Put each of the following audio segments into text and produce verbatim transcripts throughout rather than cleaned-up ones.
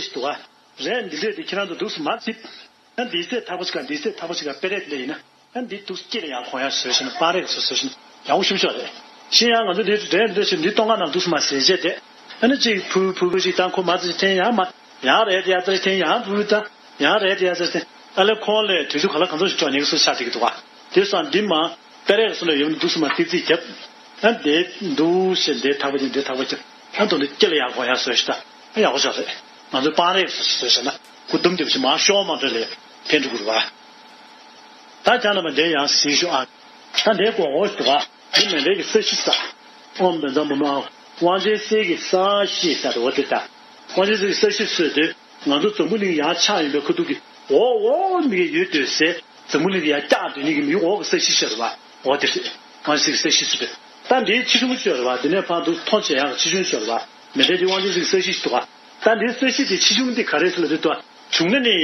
ཞིག་འདུག་ག་རས་འདི་འདྲས་དེ་ཁྱེད་རང་ཚོ་འདུག་སེ་མར་བརྩིགས། ཡང་འདི་ཚད་ཐག་པ་ཞིག་ག་འདི་ཚད་ཐག་པ་ཞིག་ག་སྤེ་རས་དེ་འདྲས་ཡིན་ན། ཨ་འདི་འདུག་སྐྱིད་ལ་ཡང་གོང་ཡང་བཟོས་ཤིང་སྤང་རེས་བཟོས་བཟོས་ཤིང་ཡག་པོ་ཞིག་ཤོག་རེད། ཤིང་ཡང་ང་ཚོ་འདི་འདྲ་འདྲ་ཞིག་འདི་སྟོང་ཁ་ནང་འདུག་སེ་མ་ཟས་བྱས་ཏེ། ཨ་ནི་གཅིག་ཕུ་ཕུ་ཕུ་ཞིག་བཏང་ཁོ་མ་ཙི་འཐེན་ཡང་མ་ཡང་རེད་དེ་ཡ་ཙི་འཐེན་ཡང་ཕུ་ཕུ་བཏང་ཡང་རེད་དེ་ཡ་ཙི་འཐེན། ཨ་ལས་ཁོང་ལས་དུས་ཚོད་ག་ལ་གང་འཚམ་ཞིག་འགྲོ་ཉེན་ཁ་སོ་ཆགས་བསྡད་ཀྱི་འདུག་ག་དེ་སང་འདི་མ་པེ་རེག་སོ་ལ་ཡོད་ནི་འདུག་སེ་མ་ཏིག་ཙིག་རྒྱབ། ཨ་འདི་འདུག་ཞེས་འདི་ཐག་པ་ཅིག་འདི་ཐག་པ་ཅིག་ཨ་འདུག་འདི་སྐྱེ་ལ་ཡག་གོ་ཡག་བཟོས་ཤིག་ད་ཨ་ཡག་པོ་ཆགས་རེད། ང་ཚོ་སྤང་རེས་བཟོས་ཤིག་ན་སྐུ་དུམ་དེ་བཞིན་མ་ཤོག་མ་འདྲ་ལས་ཕན་འགྲོ་གི་རེད་བ། ད་ཅང་ན་མ་འདྲེ་ཡང་ཟིན་ཤོག་ཨ། ད་འདྲེ་གོ་འོ་ཞིག་འདུག་ཨ། འདི་མེ་འདྲེ་གི་ས་གཞི་ས། ཨོམ་དང་འཛམ་བུ་མ། དབང་ཆེན་གསེར་གྱི་ས་གཞི་ས་འོ་དེ་ད། དབང་ཆེན་གསེར་གྱི་ས་གཞི་སོས་དུས་ང་ཚོ་འཛམ་བུ་གླིང་ཡར་ཆགས་ཡིན་པའི་ཁ་ཐུག་གི་འོ་འོ་མི་གི་ཡོད་དུས་སེ་འཛམ་བུ་གླིང་གི་ཡར་བཀྱག་དུས་ནི་གི་མི་འོ་གི་ས་གཞི་ཤར་བ་འོ་དེ་རེད། དབང་ཆེན་གསེར་གྱི་ས་གཞི་སོས་དུས་ད་འདིའི་ཆེ་ཆུང་ཤར་བ་དེ་ནས་ཕར་འདུག་མཐོང་ཆེ་ཡང་ཆེ་ཆུང་ཤར་བ་མེ་འདྲེ་འདི་དབང་ཆེན་གསེར་གྱི་ས་གཞི་འདུག་བ། ད་འདིའི་ས་གཞི་དེ་ཆེ་ཆུང་འདི་ག་རེ་ཟེར་ལ་དེ་ལྟ་བྱུང་ན་ནི་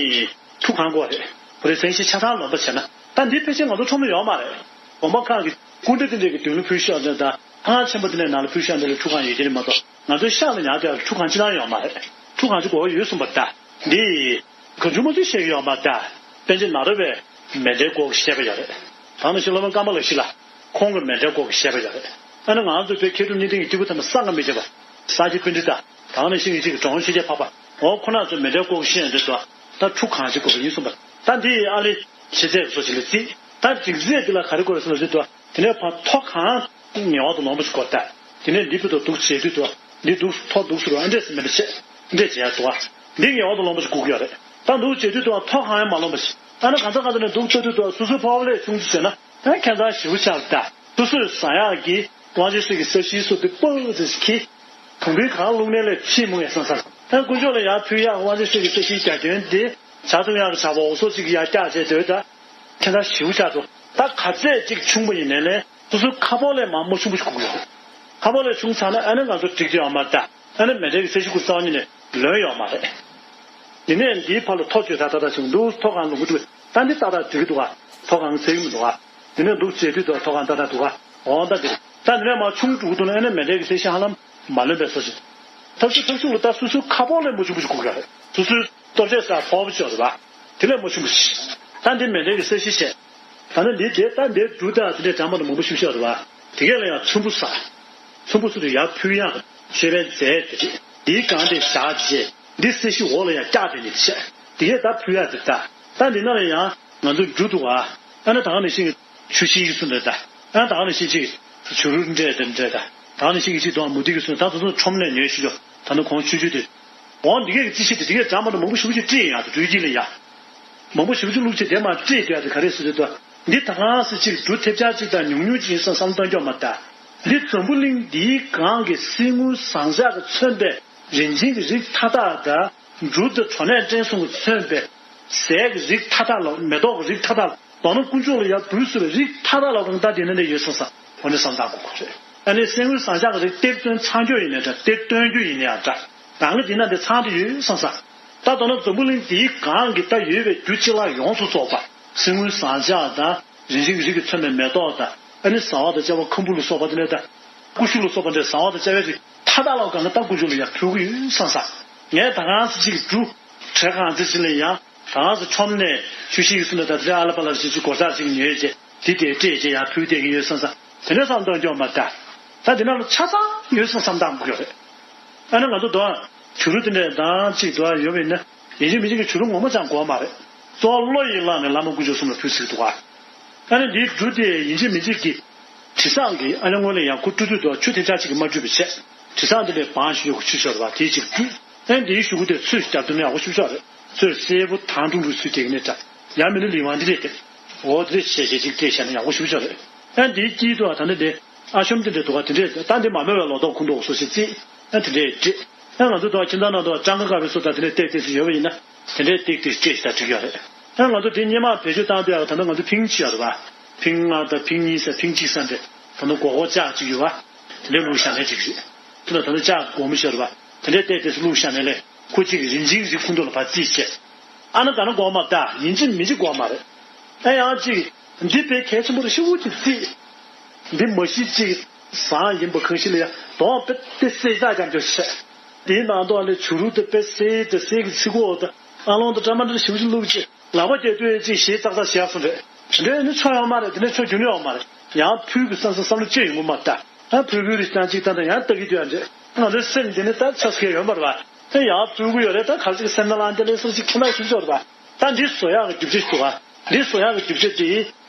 ཁྲུ་གང་དགོས་རེད། ཁོ་རེ་སེང་ཤི་ཆ་ཚང་ལོན་པ་བྱས་ན་ད་འདི་ཕལ་ཆེར་ང་ཚོ་ཁྲོམ་ལ་ཡོད་མ་རེད། དགོན་པ་ཁག་གི་སྐུ་འདྲ་དེ་འདྲས་ཀྱི་མདུན་ལ་ཕུལ་ཤོག་ཟེར་ད་ཐང་ཆེན་པོ་དེ་འདྲས་ནང་ལ་ཕུལ་ཤོག་འདི་ལ་ཁྲུ་གང་ཡོད་ཀྱི་རེད་མ་གཏོགས་ང་ཚོའི་ཤག་ལ་ཉར་དུས་ཁྲུ་གང་ཅི་ལང་ཡོད་མ་རེད། ཁྲུ་གང་ཅི་དགོས་ཡོད་གསུངས་པ་ད་འདི་གང་བྱུང་མ་བྱུང་བཤད་ཀྱི་ཡོད་མ་ད་པཎ་ཆེན་ནཱ་རོ་པས་མེ་འདྲའི་སྐོར་གྱི་བཤད་པ་ཡོད་རེད། ད་ནི་ཤི་ལོ་མ་ཀརྨ་ལགས་ཤི་ལ་ཁོང་གི་མེ་འདྲའི་སྐོར་གྱི་བཤད་པ་ཡོད་རེད། ཨ་ནི་ང་ཚོ་བོད་མཁས་གྲུབ་གཉིས་ལྡན་གྱི་སྐྱེས་བུ་ཐ་མ་ས་ང་མི་བྱེད་པ་ས་སྐྱ་པཎྜི་ཏ་ད་ནི་ཤི་ངེས་ཅིག་གི་གྲོང་ཤེས་རྒྱ་འཕགས་པ་འོ་ཁོ་ན་ཚོ་མེ་འདྲའི་སྐོར་གྱི་བཤད་ཡོད་འདུག་ད་ཁྲུ་གང་ཅི་དགོས་པ་ཡིན་གསུངས་པ་ད་འདི་ཨ་ལེ་ཤི་ཚད་སོ་ཅི་ལ་རྩིས་ད་སྒྲིག་ཚད་འདི་ལ་ག་རེ་དགོས་རེད་ཟེར་ན་རེད་དོ། དེ་ནས་ཕར་ཐོག་གང་ངེས་པར་དུ་ལོངས་པ་ཞིག་དགོས་ད། དེ་ནས་འདི་བུ་དང་འདུག་བྱེད་དུས་དུ་འདི་འདུག་ཐོག་འདུག་ཟེར་བ་ཨ་འདྲས་སེ་མེད་པ་བྱེད་འདྲས་བྱེད་ཡ་འདུག་བ། འདི་ངེས་པར་དུ་ལོངས་པ་ཞིག་དགོས་ཀྱི་ཡོད་རེད། ད་འདུག་བྱེད་དུས་དུ་ཐོག་གང་ཡང་མ་ལོངས་པ་ཞིག་ཨ་ན་གང་ཚ་གང་ཚ་ནས་འདུག་ལྟ་དུས་དུ་སོ་སོའི་ཕོ་བ་ལས་ཆུང་ཆུང་བྱས་ན་ཨ་ཁྱད་མཚར་ཞེ་པོ་ཆགས་ད་སོ་སོས་ཟ་ཡག་གི་དབང་ཆེན་གསེར་གྱི་ས་གཞིའི་སོ་དེ་སྤུ་ཙི་ཞིག་གིས་གང་བུའི་གང་བླུགས་ནས་ལས་ཕྱིན་མོ་ངས་བསམ་བསམ་ཨ་དཀོན་མཆོག་ལ་ཡར་ཕུལ་ཡག་དབང་ཆེན་གསེར་གྱི་ས་གཞིའི་རྒྱ་ཁྱོན་དེ་བྱ་ཐུབ་ཡག་གི་བྱ་བ་འོ་སོ་ཅིག་ཡར་བཀྱག་བྱས་སྡོད་ད། ཁྱེད་ཚ་ཞིའུ་ཆགས་འདུག་ད་ག་ཚད་ཅིག་ཆུང་པོ་ཡིན་ནའི་ལས་སོ་སོའི་ཁ་ཕོར་ལས་མང་མ་ཆུང་པོ་ཞིག་སྒུག་ཡོད། ཁ་ཕོར་ལས་ཆུང་ཚར་ན་ཨ་ནི་ང་ཚོ་འགྲིག་རྒྱུ་ཡོད་མ་རེད་ད། ཨ་ནི་མེ་འདྲའི་གི་ས་གཞི་ཁུར་རྩ་བ་ཉིད་ནས་ལོན་ཡོད་མ་རེད། དེ་ནས་འདིའི་ཕར་ལ་ཐོ་བཅོས་ད་ད་ད་ཆུང་འདུག་ཐོ་གང་ལོང་གི་འདུག་ད་འདི་ཏག་ཏག་འགྲིག་གི་འདུག་ག་ཐོ་གང་ཟེར་གི་མི་འདུག་ག་དེ་ནས་འདུག་བྱེད་དུས་ད་ཐོ་གང་ཏག་ཏག་འདུག་ག་འོང་ད་འདིར་ད་འདི་ནས་མ་ཆུང་འགྲོ་གི་འདུག་ན་ཨ་ནི་མེ་འདྲའི་གི་ས་གཞི་ཧ་ལམ་མ་ལོན་པའི་བཟོ་ཞིག་ཐབས་ཤུགས་ཐབས་ཤུགས་ལ་ད་སོ་སོའི་ཁ་ཕོར་ལས་མ་ཆུང་པོ་ཞིག་སྒུག་ཡོད་རེད། སོ་སོའི་ལྟོ་ཆས་ས་ཕོར་པ་ཅིག་ཡོད་རེད་པ། དེ་ལས་མ་ཆུང་པོ་ཞིག་ད་འདི་མེ་འདྲའི་གི་ས་གཞི་བྱས། ད་ནི་འདི་དེ་ད་འདིར་འབྲུ་དང་དེ་འདྲའི་གྲངས་མང་དུ་མང་པོ་ཞིག་ཤར་བ། དེ་གས་ལ་ཡང་ཚོམ་བུ་ས། ཚོམ་བུ་ས་དུ་ཡར་ཕུལ་ཡང་མཆོད་པའི་རྫས་དེ་རེད། འདིའི་སྒང་དེ་བཞག་རྗེས་འདི་སེ་ཤི་འོག་ལ་ཡང་བཀྱག་དེ་ནི་བཤད། དེ་གས་ད་ཕུལ་ཡག་དེ་ད། ད་འདི་ན་ལ་ཡང་ང་ཚོ་འབྲུ་འདུག་ཨ། ཨ་ན་ད་ག་ནི་ཤིང་ཆུ་ཤིང་གི་སུ་འདྲ་ད། ཨ་ན་ད་ག་ནི་ཤིང་ཅིག་བྱུ་རུ་འདྲ་དེ་འདྲ་ད། ད་ག་ནི་ཤིང་གི་ཅིག་དང་མུ་ཏིག་གི་སུ་ད་དུ་དུ་ཁྲོམ་ནས་ཉོས་ཤིག་ཡོ། ད་ནི་གོང་ཆུ་ཆུ་དེ། འོང་འདི་གས་ཀྱི་རྩི་ཤིང་དེ་འདི་གས་གྲངས་མང་དུ་མང་པོ་ཞིག་ཅིག་བཀྲིས་ཡང་དུ་འགྲུལ་གྱིན་ལ་ཡ། མང་པོ་ཞིག་ཅིག་བླུགས་ཅིག་དེ་མ་བཀྲིས་དུས་ཡ་དེ་ག་རེ་ཟེར་དུས་ད། འདི་ད་གང་སེ་ཅིག་འབྲུ་ཐེབས་ཆག་ཅིག་དང་ཉུང་ཉུང་ཅིག་ཡིན་བསམ་བསམ་གཏོང་སྐྱོ་མ་ད། འདི་འཛམ་བུ་གླིང་འདིའི་སྒང་གི་གསེར་དངུལ་ཟངས་ལྕགས་ཀྱིས་མཚོན་པའི་རིན་ཆེན་གྱི་རིགས་མཐའ་དག་དང་འབྲུ་དང་གྲོ་ནས་སྤྲེལ་གསུམ་གྱིས་མཚོན་པའི་ཟས་ཀྱི་རིགས་མཐའ་དག་ལ་མེ་ཏོག་གི་རིགས་མཐའ་དག་མདོར་ན་དཀོན་མཆོག་ལ་ཡར་འབུལ་ཚུལ་བའི་རིགས་མཐའ་དག་ལ་རང་ད་དེ་ནས་ནས་ཡོད་སོང་ས་འོ་ནས་བསམ་བཏང་དགོས་ཁོ་རེད། ཨ་ནི་གསེར་དངུལ་ཟངས་ལྕགས་ཀྱི་རིགས་གཏེར་སྟོན་ཚང་རྒྱུ་ཡིན་ནའི་འདྲ་གཏེར་སྟོན་རྒྱུ་ཡིན་ནའི་འདྲ་རང་གི་དེ་ན་དེ་ཚང་དུ་ཡོད་སོང་ས། ད་མདོར་ན་འཛམ་བུ་གླིང་འདིའི་སྒང་གི་ད་ཡོད་པའི་རྒྱུ་ཅི་ལ་ཡོངས་སུ་རྫོགས་པ་གསེར་དངུལ་ཟངས་ལྕགས་དང་རིན་ཆེན་གྱི་རིགས་ཀྱིས་མཚོན་པའི་མེ་ཏོག་དང་ཨ་ནི་བཟའ་བ་དང་བཅའ་བ་ཁམ་བུ་ལ་སོགས་པ་དེ་ནས་ད་ཀུ་ཤུ་ལ་སོགས་པ་འདྲའི་བཟའ་བ་དང་བཅའ་བའི་རིགས་མཐའ་དག་ལ་སྒང་གི་ད་དཀོན་མཆོག་ལ་ཡར་ཕུལ་གྱི་ཡོད་སོང་ས། ངས་ད་གང་ཚེ་གཅིག་འབྲུ་བྲེ་གང་ཚེ་གཅིག་ལ་ཡང་། གང་ཟེར་ཁྲོམ་ནས་ཆུ་ཤིང་གི་སུ་ནས་ད་དེ་ཨ་ལ་པ་ལ་ཞིག་ཅིག་སྒོར་ཟག་ཅིག་ཉོས་རྗེས་དེ་དེ་སྤྲད་རྗེས་ཡར་ཕུལ་བསྡད་ཀྱི་ཡོད་བསམ་ས་དེ་ནས་བསམ་གཏོང་སྐྱོ་མ་ད། ད་དེ་ནང་ལ་ཆ་ཚང་ཡོད་བསམ་བསམ་བཏང་དགོས་ཀྱི་རེད། ཨ་ནི་ང་ཚོ་དོ་བྱུ་རུ་དེ་འདྲས་དང་གཅིག་དོ་ཡོད་པ་ཡིན་ན་ཡིན་གཅིག་མིན་གཅིག་གི་བྱུ་རུ་ངོ་མ་ཅང་དགོས་མ་རེད། གཙོ་བོ་བློ་ཡིས་བླངས་ནས་བླ་མ་དཀོན་མཆོག་གསུམ་ལ་ཕུལ་ཟེར་གྱི་འདུག་ག་ཨ་ནི་འདིའི་འབྲུ་དེ་ཡིན་གཅིག་མིན་གཅིག་གི་དྲི་བཟང་གི་ཨ་ནི་སྔོན་ལ་ཡང་ཁུ་ཀྲུ་ཀྲུ་དོ་ཆུ་དེ་ཆ་གཅིག་གི་མ་བཀྲུས་པ་བྱས་དྲི་བཟང་དེ་ལས་བང་ཞིག་ཡོད་གི་ཆུ་ཤོར་བ་དེའི་གཅིག་བཀྲུས། ཨེ་འདིའི་གཞུག་གུ་དེ་ཚོས་རྒྱབ་ཏུ་ནས་ཡག་པོ་ཞིབ་ཆོག་རེད། ཚོས་སེར་པོ་དང་ཀྲུང་ཀྲུང་ཚུལ་དེ་གི་ནས་འདྲ། ཡང་མིན་ན་ལི་ཝང་འདི་རེད་དེ། འོ་དེ་རེད་ཞེས་ཞེས་ཅིག་སྤྲད་བཞག་ན་ཡག་པོ་ཞིབ་ཆོག་རེད། ཨེ་འདིའི་དཀྱིལ་དུ་ད་ནི་དེ་ཨ་ཤོམ་དེ་འདྲས་འདུག་ག་དེ་འདྲས་ད་འདི་མ་རྨོས་པའི་ལོ་ཏོག་ཁུང་དུ་འོ་སོ་ཞིག་རྩིས། ཨེ་དེ་འདྲས་འདྲི། ཨེ་ང་ཚོ་དང་ཁྱིམ་ཚང་ནང་དུ་སྤྱང་ཀ་དཀར་པོའི་སོ་དང་དེ་འདྲས་ཏེག་ཏེག་ཡོད་པ་ཡིན་ན་དེ་འདྲས་ཏེག་ཏེག་སྤྲད་ཞིག་ད་འགྲིག་ཡོད་རེད། ཨེ་ང་ཚོ་དེ་སྔོན་མ་བེད་སྤྱོད་བཏང་དུས་ཡག་ད་ནི་ང་ཚོ་ཕིང་གཅིག་ཡོད་རེད་བ། ཕིང་ལྔ་དང་ཕིང་གཉིས་ཟེར་ཕིང་གཅིག་ཟེར་འདྲས་ད་ནི་སྒོར་སྒོར་ལྕགས་གཅིག་ཡོད་བ། དེ་འདྲས་བླུགས་བཞག་ན་འགྲིག་རེད། དེ་ལ་ད་ནི་ལྕགས་སྒོར་མོ་ཤོར་བ། དེ་འདྲས་ཏེག་ཏེག་བླུགས་བཞག་ནས་ལས་ཁོ་གཅིག་གི་རིན་ཆེན་གྱི་ཁུང་ཐུག་ལ་ཕར་རྩིས་བྱས། ཨ་ན་ག་ན་སྒོར་མ་ད་ཡིན་གཅིག་མིན་གཅིག་སྒོར་མ་རེད། ཨ་ཡང་གཅིག་འདི་དཔེ་གལ་ཆེན་པོ་རེད་ཤུགས་ཀྱིས་རྩིས། འདི་མ་གཞི་གཅིག་ཟངས་ཡིན་པ་གང་ཞིག་ལ་ཡ་དོང་དཔེ་དེ་སེ་ཙག་རྐྱང་རྐྱང་བྱས། དེའི་ནང་དུ་ཨ་ལས་བྱུ་རུ་དེ་དཔེ་སེར་དེ་གསེར་གྱི་ཚིག་གོ་དང་ཨ་ལོང་དང་ཀྲ་མ་འདྲ་ཞིབ་ཞིབ་བླུགས་རྗེས་ལག་པ་བརྒྱད་དུ་ཅིག་ཞེ་ཙག་ཙག་བཞག་སོང་རེད། དེ་འདྲའི་ནི་ཆོ་ཡོང་མ་རེད། དེ་ནས་ཆོ་རྒྱུ་ནི་ཡོང་མ་རེད། ཡང་ཕུལ་གི་བསམ་བསམ་བསམ་བློ་སྐྱེ་ཡོང་གི་མ་རེད་ད། ཡང་ཕུལ་གི་རེད་ཀྱང་ཅིག་ད་ད་ཡང་ལྟ་གི་འདུག་ཡང་འདྲ་ང་ཚོའི་སེམས་འདི་ནི་ད་ཆགས་སྐལ་ཡོད་མ་རེད་བ། དེ་ཡང་ཕུལ་གི་ཡོད་རེད། ད་ག་ཅིག་སེམས་ནང་ལ་འདི་ལས་སོ་ཅིག་ཁྱིམ་ནང་ཞིག་འབྱོར་བ། ད་འདི་བཟོ་ཡག་གི་རྒྱུ་ཆ་ཞིག་འདུག་བ། འདི་བཟོ་ཡག་གི་རྒྱུ་ཆ་འདི་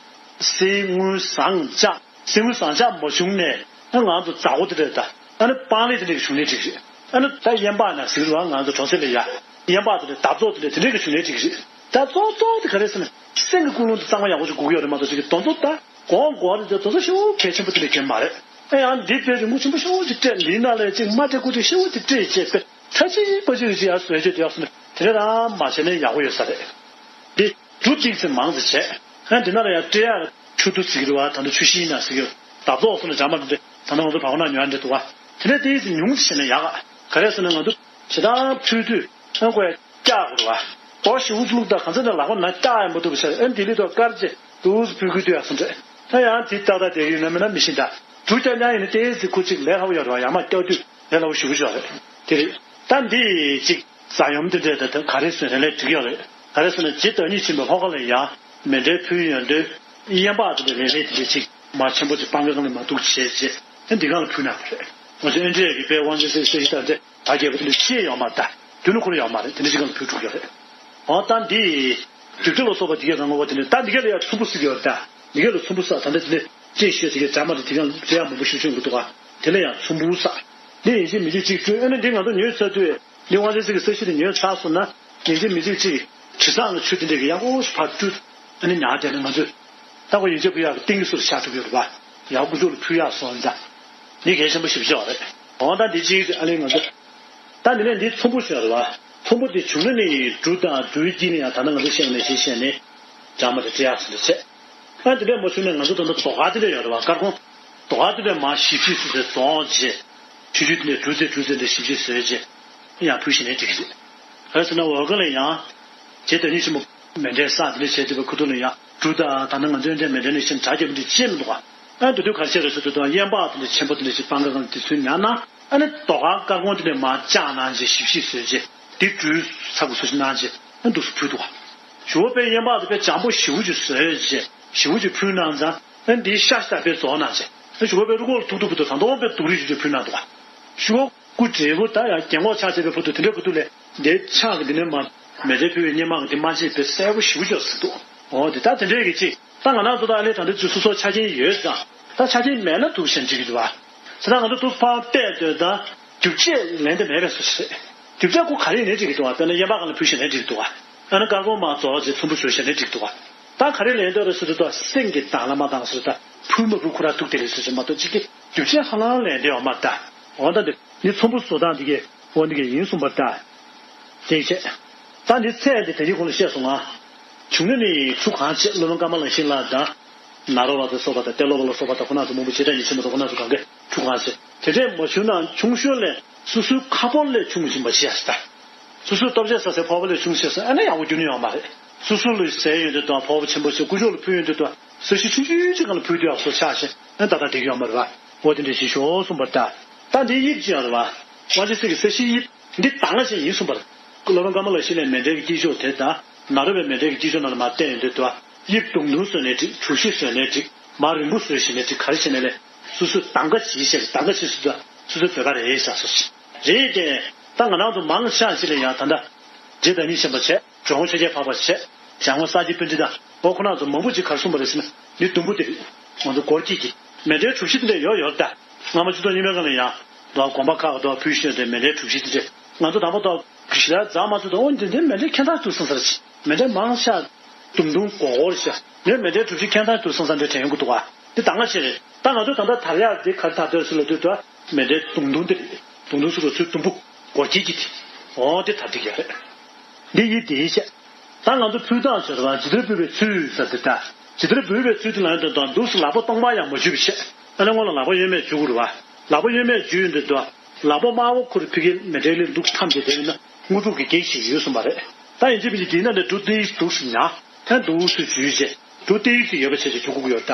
གསེར་དངུལ་ཟངས་ལྕགས། གསེར་དངུལ་ཟངས་ལྕགས་མ་བྱུང་ནས་ཨ་ང་ཚོ་མཛའ་བོ་དེ་འདྲ་དང་ཨ་ནི་སྤང་ལེབ་དེ་འདྲ་གི་བྱུང་ནའི་འགྲིག་རེད། ཨ་ནི་ད་གཡན་པག་ན་ཟེར་བ་ང་ཚོ་གྲོང་གསེབ་ལ་ཡ་གཡན་པག་དེ་འདྲ་འདབ་ཏོག་དེ་འདྲ་དེ་འདྲ་གི་བྱུང་ནའི་འགྲིག་རེད། ད་གཙོ་གཙོ་དེ་ག་རེ་ཟེར་ན་སེམས་ཀྱི་ཀུན་སློང་དེ་གཙང་མ་ཡག་པོ་ཞིག་དགོས་ཀྱི་ཡོད་རེད་མ་གཏོགས་ཅིག་གི་དོན་ཚོ་ད་གོང་གོང་རེད་དེ་དོན་ཚོ་ཞེ་པོ་གལ་ཆེན་པོ་དེ་འདྲ་གྱོན་མ་རེད། ཨ་ཡང་འདི་དཔེ་རིན་པོ་ཆེན་པོ་ཞེ་པོ་ཅིག་སྤྲད་འདིའི་ནང་ལ་ཅིག་མ་སྤྲད་དགོས་དེ་ཞེ་པོ་དེ་སྤྲད་བྱས་པས་ཁ་ཅིག་པ་ཅིག་ཅིག་ཡར་བཟོས་བྱས་དེ་ཡག་སོང་ན་དེ་འདྲ་རང་མ་བྱས་ན་ཡག་པོ་ཡོད་ས་རེད། འདི། འབྲུ་གཅིག་ཙམ་མང་ཙམ་བྱས། ཡང་འདི་ན་ལ་ཡང་སྤྲད་ཡག་ཆུ་དུ་ཟིག་རེད་བ། ད་ནི་ཆུ་ཤིང་ན་ཟིག་ཡོད། འདབ་ཏོག་སོགས་ལ་འཇམ་པ་འདི་ད་ནི་ང་ཚོ་བ་གོ་ན་ཉོ་ཡ་འདྲ་འདུག་བ། དེ་ནས་དེའི་ཉུང་ཙམ་བྱས་ན་ཡག་ག་ག་རེ་ཟེར་ན་ང་ཚོ་ཞེ་དྲག་ཕུལ་དུས་ཨ་ཁོ་ཡ་སྐྱག་དགོས་རེད་བ། ཏོག་ཞིག་འུ་ཚུགས་ད་ག་ཚོད་ནས་ལག་པ་ན་སྐྱག་ཡང་མ་ཐུབ་པ་བྱས། ཨ་འདི་ལི་ཏོག་དཀར་ཅེ་དུས་སུ་ཕུལ་དགོས་དུས་ཡག་སོང་འདྲ། ད་ཡང་དེ་ཏག་ཏག་བསྡད་ཡོད་ན་མིན་ན་མི་ཤེས་ད། འབྲུ་རྐྱང་རྐྱང་ཡིན་ན་དེའི་ཚེ་ཁོ་གཅིག་ལས་སླ་པོ་ཡོད་རེད་བ། ཡང་མ་སྐྱག་དུས་ལས་སླ་པོ་ཞེ་པོ་ཅིག་ཡོད་རེད། དེ་རེད། ད་འདི་གཅིག་ཟ་ཡོམ་དེ་འདྲས་ད་ད་ག་རེ་བཟོས་ན་ལས་འགྲིག་ཡོད་རེད། ག་རེ་ཟེར་ན་ཇི་ལྟ་ཉིད་ཕྱིན་པའི་ལྷོ་ཁ་ལ་ཡང་མེ་འདྲའི་ཕུལ་ཡོང་དུས་གཡན་པག་དེ་འདྲ་ལས་ལས་དེ་འདྲས་ཅིག་མ་ཆེན་པོ་ཅིག་སྤང་ཁའི་སྒང་ལ་མ་འདུག་བྱས་རྗེས་ཨ་འདི་སྒང་ལ་ཕུལ་གནང་བ་རེད། ང་ཚོ་ཨེ་འདྲས་ཀྱི་དཔེ་དབང་ཆེན་གསེར་གསེར་ཞིག་དང་འདྲས་ད་རྒྱལ་པོ་དེ་འདྲས་ཤེས་ཡོད་མ་རེད། ད་དུས་ནི་ཁོ་ར་ཡོད་མ་རེད། དེ་འདྲས་ཅིག་སྒང་ལ་ཕུལ་འགྲོ་གི་ཡོད་རེད། འོ་ད་འདི་རྒྱུག་ཆུ་ལ་སོགས་པ་འདི་གས་གང་ག་བ་དེ་འདྲས་ད་འདི་གས་ལ་ཡང་ཚོམ་བུ་ཟེར་གྱི་ཡོད་རེད། ད་འདི་གས་ལ་ཚོམ་བུ་ཟེར་ད་འདྲ་དེ་འདྲས་ཅེས་ཤོད་དེ་གས་འཇམ་མ་རེད། དེ་གས་ལ་འབྲས་ཡག་མང་པོ་ཞིག་བྱུང་གི་འདུག་ག་དེ་ལ་ཡང་ཚོམ་བུ་ཟེར། འདི་ཡིན་གཅིག་མིན་གཅིག་གཅིག་བསྐྲུན། ཨ་ནི་འདི་ང་ཚོ་ཉོས་ཚར་དུས། འདི་དབང་ཆེན་གསེར་གྱི་ས་གཞི་དེ་ཉོས་ཚར་སོང་ན་ཡིན་གཅིག་མིན་གཅིག་ཅིག་དྲི་བཟང་གི་ཆུ་དེ་འདྲས་ཀྱི་ཡག་པོ་ཞིག་ཕར་བཀྲུས། ཨ་ནི་ཉར་བསྡད་ན་ང་ཚོས་ལྟ་བ་ཡིན་གཅིག་བུ་ཡག་གི་ཏིང་གི་སུ་ལ་ཤར་ཐུབ་ཡོད་རེད་པ། ཡག་ཀུ་ཅོ་ལ་ཕུལ་ཡག་སོང་ད། འདི་གལ་ཆེན་པོ་ཞེ་པོ་ཅིག་རེད། འོ་ད་འདི་གཅིག་ཨ་ནི་ང་ཚོ། ད་འདི་ནས་འདི་ཚོམ་བུ་ཞིག་རེད་པ། ཚོམ་བུ་དེ་བྱུང་ན་ནི་འབྲུ་དང་འབྲུའི་དཀྱིལ་ནས་ཡང་ད་ནི་ང་ཚོ་བཤད་ནས་ཞེས་བཤད་ནས་འཇམ་མ་དེ་སྤྲད་ཡག་སོང་དེ་བྱས། ཨ་འདི་འདྲས་མ་བྱུང་ན་ང་ཚོ་ད་ལྟ་རྡོ་ཁ་དེ་འདྲས་ཡོད་རེད་པ། དཀར་གོང་། རྡོ་ཁ་དེ་འདྲས་མར་ཞིབ་ཞིབ་སུ་དེ་བཙོང་རྗེས། ཆུ་ཆུ་དེ་འདྲས་གྲུ་རྩེ་གྲུ་རྩེ་འདྲས་ཞིབ་ཞིབ་བཟོས་རྗེས་ཡང་ཕུལ་ཞིག་ནས་འགྲིག་གི་རེད། ག་རེ་ཟེར་ན་འོལ་ཁ་ལ་ཡང་རྗེ་བདག་ཉིད་ཆེན་པོ་མཎྜལ་བསགས་དེ་འདྲས་བྱས་དུས་པ་ཁུ་ཐུག་ལ་ཡང་འབྲུ་དང་ད་ནི་ང་ཚོའི་འདྲས་མཎྜལ་ནས་ཤིན་ཏུ་གྲ་རྒྱས་པོ་འདྲས་ཅི་མི་འདུག་ག་ཨ་འདི་དུས་ག་རེ་བྱས་རེད་ཟེར་དུས་དང་གཡན་པག་དེ་འདྲས་ཆེན་པོ་དེ་འདྲས་ཞིག་སྤང་ཁ་སྒང་དེ་ཚུར་ཉར་ན་ཨ་ནི་རྡོ་ཁ་དཀར་གོང་དེ་འདྲས་མར་བཅག་གནང་རྗེས་ཞིབ་ཞིབ་བཟོས་རྗེས་དེ་གྲུའི་ཚབ་ཀྱི་བཟོ་ཞིག་གནང་རྗེས་ཨ་འདུག་སེ་ཕུལ་འདུག་ག་ཞུ་བ་དཔེ་གཡན་པག་དེ་དཔེ་འཇམ་པོ་ཞེ་པོ་ཅིག་བཟོས་རྗེས་ཞེ་པོ་ཅིག་ཕུལ་གནང་ཙང་། ཨ་འདིའི་ཤ་ཤ་དཔེ་རྫོགས་གནང་རྗེས། ཨ་ཞུ་བ་དཔེ་རུ་ཁོག་ལ་ཐུག་ཐུག་བུ་དུ་ད་དུང་དཔེ་སྡུག་རིགས་ཅིག་ཕུལ་གནང་འདུག་ག་ཞུ་བ་སྐུ་བགྲེས་པོ་ད་ཡང་རྒན་གོག་ཆགས་བྱས་པའི་བུ་དུ་དེ་འདྲའི་བུ་དུ་ལས་འདིའི་ཕྱག་གི་འདི་ནས་མར་མཎྜལ་ཕུལ་བའི་སྙེ་མ་གི་འདི་མ་བརྗེད་པའི་གསལ་པོ་ཞེ་པོ་ཅིག་ཡོད་ཟེར་འདུག་འོ་དེ་ད་དེ་འདྲའི་གི་ཅིག་ད་ང་རང་ཚོ་ད་ཨ་ལས་ད་འདི་ཚོ་སོ་སོ་ཆ་རྐྱེན་ཡོད་ཙང་ད་ཆ་རྐྱེན་མེད་ན་འདུག་བཞིན་ཅིག་གི་འདུག་ག་ཟེར་ན་ང་ཚོ་འདུག་ཕར་བལྟས་དུས་ད་རྒྱུ་ཆས་ལེན་འདོད་མེད་པའི་བཟོ་ཞིག་རེད། རྒྱུ་ཆས་ཁོ་ག་རེ་ཡིན་ནའི་འགྲིག་གི་འདུག་ག་དཔེར་ན་གཡན་པག་སྒང་ལ་ཕུལ་བཞིན་ནའི་འགྲིག་གི་འདུག་ག་ཨ་ནི་དཀར་གོང་མར་རྫོགས་རྗེས་ཚོམ་བུ་བཟོས་བཞིན་ནའི་འགྲིག་གི་འདུག་ག་ད་ག་རེ་ལེན་འདོད་རེད་ཟེར་དུས་ད་སེང་གེ་དང་བླ་མ་དང་ཟེར་ད་ཕུར་མ་བུ་ཁོ་ར་ཐུག་དེ་རེད་ཟེར་ཞིག་མ་གཏོགས་གཅིག་གི་རྒྱུ་ཆས་ཧ་ལམ་ལེན་འདོད་ཡོད་མ་རེད་ད། འོ་ད་འདི་ནི་ཚོམ་བུ་བཟོ་སྟངས་འདི་གའི་འོ་འདི་གའི་ཡིན་གསུངས་པ་རེད་ད། དེ་བྱས། ད་འདི་ཚད་འདི་དེ་རིང་གོང་ལ་བཤད་སོང་ང་། བྱུང་ན་ནི་ཁྲུ་གང་བྱེད། སློབ་དཔོན་ཀ་མ་ལ་ཤཱི་ལ་དང་། ནཱ་རོ་པ་ལ་སོགས་པ་དང་ཏེ་ལོ་པ་ལ་སོགས་པ་དང་ཁོ་ན་ཚོ་མང་པོ་རྗེ་བདག་ཉིད་ཆེན་པོ་དང་ཁོ་ན་ཚོ་གང་གས་ཁྲུ་གང་བྱེད། དེ་འདྲས་མ་བྱུང་ན་ཆུང་ཤོས་ལས་སོ་སོའི་ཁ་ཕོར་ལས་ཆུང་ཞིག་མ་བྱེད་ཡ་ཟེར་ད། སོ་སོའི་ལྟོ་ཆས་ཟ་སའི་ཕོར་པ་ལས་ཆུང་བྱས་ཟེར་ཨ་ནི་ཡག་པོ་རྒྱུ་ནི་ཡོད་མ་རེད། སོ་སོ་ལ་ཟས་ཡོང་དུས་དང་ཕོར་པ་ཆེན་པོ་ཞིག་དཀོན་མཆོག་ལ་ཕུལ་ཡོང་དུས་དང་ཟས་ཞིག་ཆུང་ཆུང་ཅིག་སྒང་ལ་ཕུལ་དུས་ཡག་སོ་ཆགས་ཤིང་ཨ་ད་ལྟ་བསྡད་ཀྱི་ཡོད་མ་རེད་པ། འོ་དེ་འདྲས་ཞིག་ཤོག་གསུངས་པ་རེད་ད། ད་འདི་དབྱིབས་ཅིག་ཡོད་རེད་པ། དབང་ཆེན་གསེར་གྱི་ས་གཞིའི་དབྱིབས། འདི་ད་སྔ་ཕྱི་ཡིན་གསུངས་པ་རེད། སློབ་དཔོན་ཀ་མ་ལ་ཤཱི་ལའི་མཎྜལ་གྱི་དཀྱིལ་ཆོག་དེ་དང་ནཱ་རོ་པའི་མཎྜལ་གྱི་དཀྱིལ་ཆོག་ནང་ལ་མར་བལྟས་ཡོང་དུས་དུ་དབྱིབས་ཟླུམ་ཟླུམ་བཟོས་ནའི་འགྲིག་གྲུ་བཞི་བཟོས་ནའི་འགྲིག་མར་རིང་པོ་བཟོས་ཤིག་ནའི་འགྲིག་ག་རེ་བྱས་ནའི་ལས་སོ་སོས་གདམ་ག་བྱེད་བྱས་གདམ་ག་བྱེད་སྲིད་དུས་སོ་སོའི་བོད་པ་རེད་ཟེར་སོ་ཞིག་རེད་དེ། ད་ང་རང་ཚོ་མང་ཆེ་ཅིག་ལ་ཡང་ད་ལྟ་རྗེ་བདག་ཉིད་ཆེན་པོ་བྱས། འགྲོ་མགོན་ཆོས་རྒྱལ་འཕགས་པ་བྱས། འཇམ་མགོན་ས་སྐྱ་པཎྜི་ཏ། འོ་ཁོ་རང་ཚོ་མང་པོ་ཅིག་ག་རེ་གསུངས་པ་རེད་ཟེར་ན་འདི་ཟླུམ་པོ་དེ་རེད། ང་ཚོ་སྒོར་དཀྱིལ་གྱི་མཎྜལ་གྲུ་བཞི་དེ་འདྲ་ཡོད་ཡོད་རེད་ད། སྔ་མ་ཆུ་ཚོད་གཉིས་པའི་སྒང་ལ་ཡང་དོ་དགོན་པ་ཁག་དོ་ཕུལ་ཤོས་དེ་མཎྜལ་གྲུ་བཞི་དེ་འདྲ་ང་ཚོ་དང་པོ་དོ་གི་ཞི་ལ་རྫ་མ་ཚོ་དང་འོ་འདི་འདི་མཎྜལ་ཁྱད་མཚར་འདུག་བསམ་ས་རེད། མཎྜལ་མང་ཤ་དུང་དུང་གོ་གོར་ཤ་ངས་མཎྜལ་གྲུ་བཞི་ཁྱད་མཚར་འདུག་བསམ་ས་འདྲ་དྲན་ཡོང་གི་འདུག་བ། འདི་ད་སྔ་ཕྱི་རེད། ད་ང་ཚོ་ད་ལྟ་དར་ཡག་འདི་ག་རེ་དར་འདོད་ཟེར་ལབ་དུས་དོ་མཎྜལ་དུང་དུང་འདི་རེད། དུང་དུང་ཟེར་བ་ཚུལ་དུམ་བུ་སྒོར་དཀྱིལ་གྱི་དེ། འོ་དེ་དར་འགྲིག་ཡག་རེད། འདི་ཡིན་དེའི་ཆེད། ད་ང་ཚོ་ཕུལ་སྟངས་ཟེར་བ་ཇི་ལྟར་འབུལ་བའི་ཚུལ་ཟེར་དེ་ལྟ། ཇི་ལྟར་འབུལ་བའི་ཚུལ་དེ་ལ་ཡོན་ཏན་དང་འདུག་སེ་ལག་པ་སྟོང་པ་ཡང་མ་འཇུས་པའི་ཆེད། ཨ་ནི་སྔོན་ལ་ལག་པ་གཡོན་མས་འཇུ་དགོས་རེད་བ། ལག་པ་གཡོན་མས་འཇུས་ཡོང་དུས་དུ་ལག་པ་དམར་པོ་ཁུར་ཕི་གིར་མཎྜལ་ལ་འདུག་འཐམས་བྱས་བསྡད་ཡོད་ན་དངོས་གྲུབ་ཀྱི་གེགས་ཤིག་ཡོད་གསུངས་པ་རེད། ད་ཡིན་གཅིག་མིན་གཅིག་དེའི་ནང་ནས་འབྲུ་དེ་འདུག་སེ་ཉར། ཐན་འདུག་སེ་འཇུས་རྗེས་འབྲུ་ཏོག་ཙམ་ཡོད་པ་བྱས་བྱས་འཇུ་དགོས་ཀྱི་ཡོད་ད།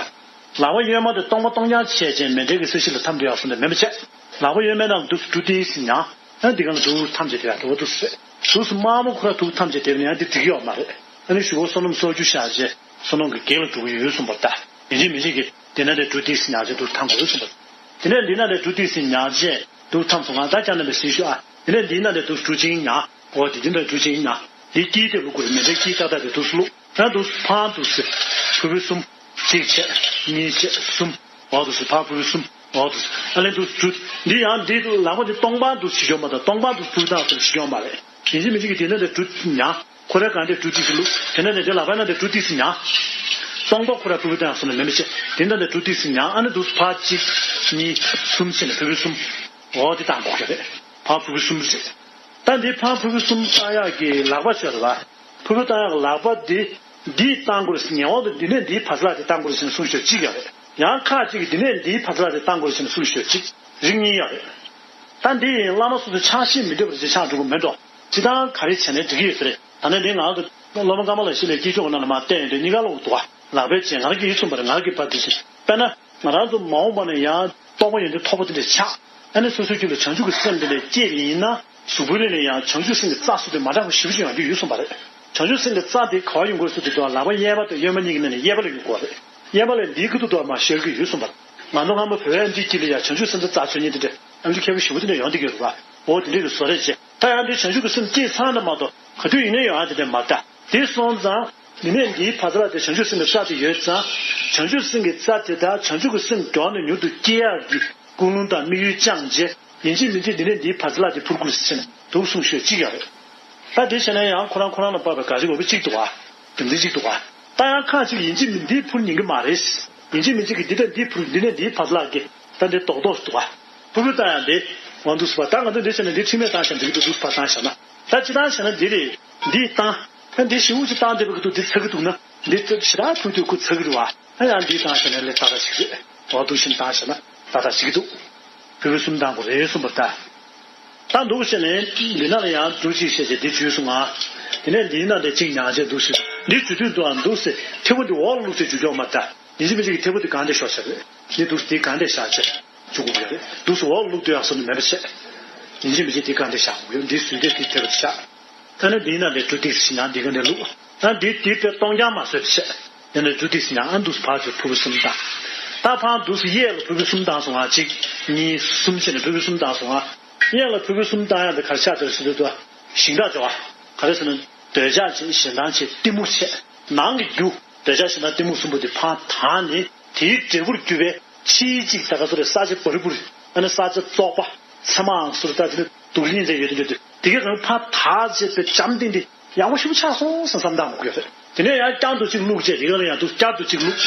ལག་པ་གཡོན་མ་དེ་སྟོང་པ་སྟོང་རྐྱང་བྱས་རྗེས་མཎྜལ་གྱི་ས་གཞི་ལ་འཐམས་བསྡད་ཡག་སོང་ནས་མེད་པ་བྱས། ལག་པ་གཡོན་མའི་ནང་འདུག་སེ་འབྲུ་ཏོག་ཙམ་ཉར། ཨ་འདི་ག་ལ་དུག་ཐམས་ཅད་དེ་ཡང་དུག་དུག་སེ། དུག་སེ་དམར་མོ་ཁོ་ར་དུག་ཐམས་ཅད་དེ་ནི་ཡང་འདི་འགྲིག་ཡོད་མ་རེད། ཨ་ནི་གཞུག་གུ་བསོད་ནམས་གསོག་རྒྱུ་བཞག་རྗེས་བསོད་ནམས་ཀྱི་གེགས་ལ་འགྲོ་གི་ཡོད་གསུངས་པ་ལྟར། ཡིན་གཅིག་མིན་གཅིག་གིས་དེ་ན་དེ་དུག་ཏིག་སེ་ཉར་རྗེས་དུག་ཐམ་དགོས་གསུངས་པ། དེ་ནས་འདི་ན་དེ་དུག་ཏིག་སེ་ཉར་རྗེས་དུག་ཐམ་སོང་ང་ད་ཀྱང་ན་མི་སྲིད་ཞུ་ཨ། དེ་ནས་འདི་ན་དེ་དུག་དུག་ཅིང་ཉར། འོ་དེ་འདི་ན་དུག་ཅིང་ཉར། དེ་དཀྱིལ་དེ་ལུ་གུ་རེ་མེ་འདྲ་དཀྱིལ་ཏག་ཏག་དེ་དུག་སེ་བླུགས། ཡང་དུག་སེ་འཕང་དུག་སེ། ཕུར་བུ་གསུམ། གཅིག་བྱས། གཉིས་བྱས། གསུམ། འོག་དུག་སེ་ཕར་ཕུར་བུ་གསུམ། འོག་དུག་སེ། ཨ་ལན་དུག་སེ་དྲུག། འདི་ཡང་འདི་ལག་པ་འདི་སྟོང་པ་དུག་སེ་བྱེད་ཀྱི་ཡོད་མ་ད་སྟོང་པ་དུག་སེ་ཕུར་བུ་བཏང་སོང་བྱེད་ཀྱི་ཡོད་མ་རེད། ཡིན་གཅིག་མིན་གཅིག་གིས་དེ་ན་དེ་དྲུག་ཉར། ཁོ་རའི་གང་དེ་དྲུག་ཏིག་སེ་བླུགས། དེ་ན་དེ་དེ་ལག་པ་ན་དེ་དྲུག་ཏིག་སེ་ཉར། སྟོང་པ་ཁོ་ར་ཕུར་བུ་བཏང་སོང་ན་མེད་མི་བྱེད། དེ་ན་དེ་དྲུག་ཏིག་སེ་ཉར། ཨ་ནི་དུག་སེ་ཕར་གཅིག་གཉིས། གསུམ་བྱས་ནས་ཕུར་བུ་གསུམ། འོག་དེ་བཏང་དགོས་ཀྱི་རེད། ཕར་ཕུར་བུ་གསུམ་རེད། ད་འདི་ཕར་ཕུར་བུ་གསུམ་བཏང་ཡག་གི་ལག་པ་ཤོད་རེད་བ། ཕུར་བུ་བཏང་ཡག་གི་ལག་པ་འདི། འདིས་བཏང་དགོས་ཟེར་ཉེ་འོག་ཏུ་འདི་ནས་འདིའི་བར་ཚ་ལ་དེ་བཏང་དགོས་ཟེར་ནས་གསུངས་ཤོད་གཅིག་ཡོད་རེད། ཡང་ཁ་ཅིག་གིས་འདི་ནས་འདིའི་བར་ཚ་ལ་དེ་བཏང་དགོས་ཟེར་ནས་གསུངས་ཤོད་གཅིག་རིགས་གཉིས་ཡོད་རེད། ད་འདི་ཡིན་བླ་མ་སོ་སོའི་ཕྱག་བཞེས་མི་འདོད་པར་ཅིག་ཕྱག་འགྲོ་གི་མེད་འགྲོ། སྤྱིར་བཏང་ག་རེ་བྱས་ནས་འགྲིག་གི་ཡོད་ས་རེད། ད་ནི་འདི་ང་གི་སློབ་མ་ཀརྨ་ལགས་ཤིག་ལས་དཀྱིལ་ཆོག་གི་ནང་ལ་མར་བལྟས་ཡོང་དུས་གཉིས་ཀ་ལོག་འདུག་ག་ལག་པས་བྱས་ང་རང་གིས་ཡིད་ཚིམ་པ་རེད། ང་རང་གིས་ཕར་འདི་བྱས་དཔེར་ན། ང་རང་ཚོ་མ་འོངས་པ་ནས་ཡང་རྟོགས་པ་ཡོན་ཏན་མཐོ་པོ་དེ་འདྲ་ཆགས། ཨ་ནི་སོ་སོའི་རྒྱུད་ལ་བྱང་ཆུབ་ཀྱི་སེམས་དེ་འདྲ་སྐྱེས་པ་ཡིན་ན་གཟུགས་པོའི་གླིང་ལ་ཡང་བྱང་ཆུབ་སེམས་ཀྱི་རྩ་སུ་དེ་མ་འདྲ་བ་ཞེ་པོ་ཅིག་ཡོང་རྒྱུ་ཡོད་གསུངས་པ་རེད། བྱང་ཆུབ་སེམས་ཀྱི་རྩ་དེ་ག་བ་ཡོང་དགོས་ཟེར་དུས་ལག་པ་གཡས་པ་དང་གཡོན་མ་གཉིས་ཀྱི་ནང་ནས་གཡས་པ་ལ་ཡོང་དགོས་པ་རེད། གཡས་པ་ལ་འདིའི་ཁ་ཐུག་ཏུ་མར་ཤར་གྱི་ཡོད་གསུངས་པ་རེད། ང་ཚོ་སྔ་མོ་བོད་པའི་འདི་དཀྱིལ་ལ་ཡང་བྱང་ཆུབ་སེམས་ཀྱི་རྩ་འཚོལ་མཁན་དེ་འདྲ་ཨ་མཆོག་མཁས་པོ་ཞེ་པོ་དེ་འདྲ་ཡོང་བསྡད་ཀྱི་ཡོད་རེད་བ། འོ་དེ་འདྲ་གི་བཟོ་རེད་ཅེས། ད་ཡང་འདི་བྱང་ཆུབ་ཀྱི་སེམས་སྐྱེས་ཚར་ན་མ་གཏོགས་ག་དུས་ཡིན་ན་ཡང་ཨ་དེ་འདྲ་མ་ལྟ། དེ་སོང་ཙང་། འདི་ནས་འདིའི་བར་ཚ་ལ་དེ་བྱང་ཆུབ་སེམས་ཀྱི་རྩ་དེ་ཡོད་ཙང་། བྱང་ཆུབ་སེམས་ཀྱི་རྩ་དེ་དག་བྱང་ཆུབ་ཀྱི་སེམས་མགྱོགས་ནས་མྱུར་དུ་སྐྱེ་ཡག་གི་ཀུན་སློང་དང་དམིགས་ཡུལ་བཅངས་རྗེས་ཡིན་གཅིག་མིན་གཅིག་འདི་ནས་འདིའི་བར་ཚ་ལ་དེ་འཕུར་དགོས་ཟེར་ནས་འདུག་གསུངས་ཤོད་ཅིག་ཡོད་རེད། ད་དེ་བྱས་ན་ཡང་ཁོ་རང་ཁོ་རང་ལ་དཔག་པའི་དགག་བྱ་འོས་པ་གཅིག་འདུག་ག་རྒྱུ་མཚན་གཅིག་འདུག་ག་ད་ཡང་ཁ་ཅིག་ཡིན་གཅིག་མིན་འདིའི་འཕུར་ཉན་གི་མ་རེད། ཡིན་གཅིག་མིན་གཅིག་གི་འདི་དང་འདིའི་འཕུར་འདི་ནས་འདིའི་བར་ཚ་ལ་གི་ད་འདི་རྡོག་རྡོག་འདུག་ག་ཕུར་བུ་ལྟ་ཡང་འདི་འོང་དུས་སུ་བ་ད་ང་ཚོ་འདི་བྱས་ན་འདི་ཁྲིམས་མེད་བཏང་བཞག་འདི་གི་འདུག་འདུག་སུ་བ་བཏང་བཞག་ན། ད་ཅི་ལྟར་བྱས་ན་འདི་རེད། འདི་བཏང་། ཨ་འདི་ཞི་བོ་ཅིག་བཏང་བསྡད་པའི་སྐབས་དུ་འདི་ཚ་གི་འདུག་ན། འདི་ཚ་ཞེ་དྲག་ཐུག་དུས་ཁོ་ཚ་གི་རེད་བ། ཨ་ཡང་འདི་བཏང་བྱས་ན་ལས་ཏག་ཏག་ཞིག་རེད། འོ་འདུག་བཞིན་བཏང་བྱས་ན་ཏག་ཏག་ཞིག་གི་འདུག་ཕུར་བུ་གསུམ་བཏང་དགོས་རེད་གསུངས་པ་ལྟར། ད་འདུག་བྱས་ནས་འདི་ན་ལ་ཡང་འདུག་ཅིག་བཤད་བྱས་འདི་བྱོས་སོང་ང་། དེ་ནས་འདིའི་ནང་དེ་གཅིག་ཉག་བྱས་འདུག་ཟེར། འདི་བྱོས་དུས་འདུག་ཨ་འདུག་ཟེར་ཐེ་བོ་འདི་འོག་ལ་བླུགས་ཏེ་འཇུ་ཀྱོག་མ་ལྟ། ཡིན་གཅིག་མིན་གཅིག་གི་ཐེ་བོ་འདི་གང་དེ་ཤོར་བྱས་རེད། འདི་འདུག་འདི་གང་དེ་བཞག་བྱས། བཅུག་དགོས་ཀྱི་རེད། འདུག་སེ་འོག་བླུགས་སྡོད་ཡག་བཟོ་ནི་མེད་པ་བྱས། ཡིན་གཅིག་མིན་གཅིག་འདི་ག་འདྲ་བཞག་དགོས་ཀྱི་ཡོད། འདི་བཟོས་ཏེ་འདི་དེ་བར་བཞག་ད་ནི་འདིའི་ནང་ལས་འབྲུ་ཏིག་སེ་ཉག་འདི་ག་འདྲ་བླུགས། ད་འདི་འདི་དཔེ་སྟོང་རྐྱང་མ་བཟོས་པ་བྱས། དེ་ནས་འབྲུ་ཏིག་སེ་ཉག་ཨ་འདུག་སེ་ཕར་ཚུར་ཕུར་བུ་གསུམ་བཏང་། ད་ཕར་འདུག་སེ་གཡས་ལ་ཕུར་བུ་གསུམ་བཏང་སོང་ང་། གཅིག་གཉིས་གསུམ་བྱས་ནས་ཕུར་བུ་གསུམ་བཏང་སོང་ང་། གཡས་ལ་ཕུར་བུ་གསུམ་བཏང་ཡག་འདི་ག་རེ་ཆགས་ཚར་ཟེར་དུས་དུ་ཞིང་དག་འཇོག་པ། ག་རེ་ཟེར་ན། འདོད་ཆགས་བྱེད། ཞེ་སྡང་བྱེད། གཏི་མུག་བྱེད། ནང་གི་རྒྱུ། འདོད་ཆགས་ཞེ་སྡང་གཏི་མུག་གསུམ་པོ་དེ་ཕར་དག་ནས་དེའི་འབྲས་བུར་གྱུར་པའི་ཕྱིའི་གཅིག་ད་ག་ཚོད་རེད། ས་ཆ་བ་རི་བུ་རི། ཨ་ནི་ས་ཆ་བཙོག་པ། ཚེར་མའང་སོ་སོར་ལྟ་དེ་ནི་དུག་ལིང་རེ་ཡོད་དེ་འདྲ་དེ་དེ་གའི་རང་ཕར་དག་བྱས་པའི་བྱམས་ལྡན་དེ་ཡག་པོ་ཞིག་ཆགས་སོང་བསམ་བསམ་བཏང་དགོས་ཀྱི་རེད། དེ་ནས་ཡང་བསྐྱར་དུ་གཅིག་བླུགས་བྱས་དེ་ག་ལ་ཡང་དུ་བསྐྱར་དུ་གཅིག་བླུགས།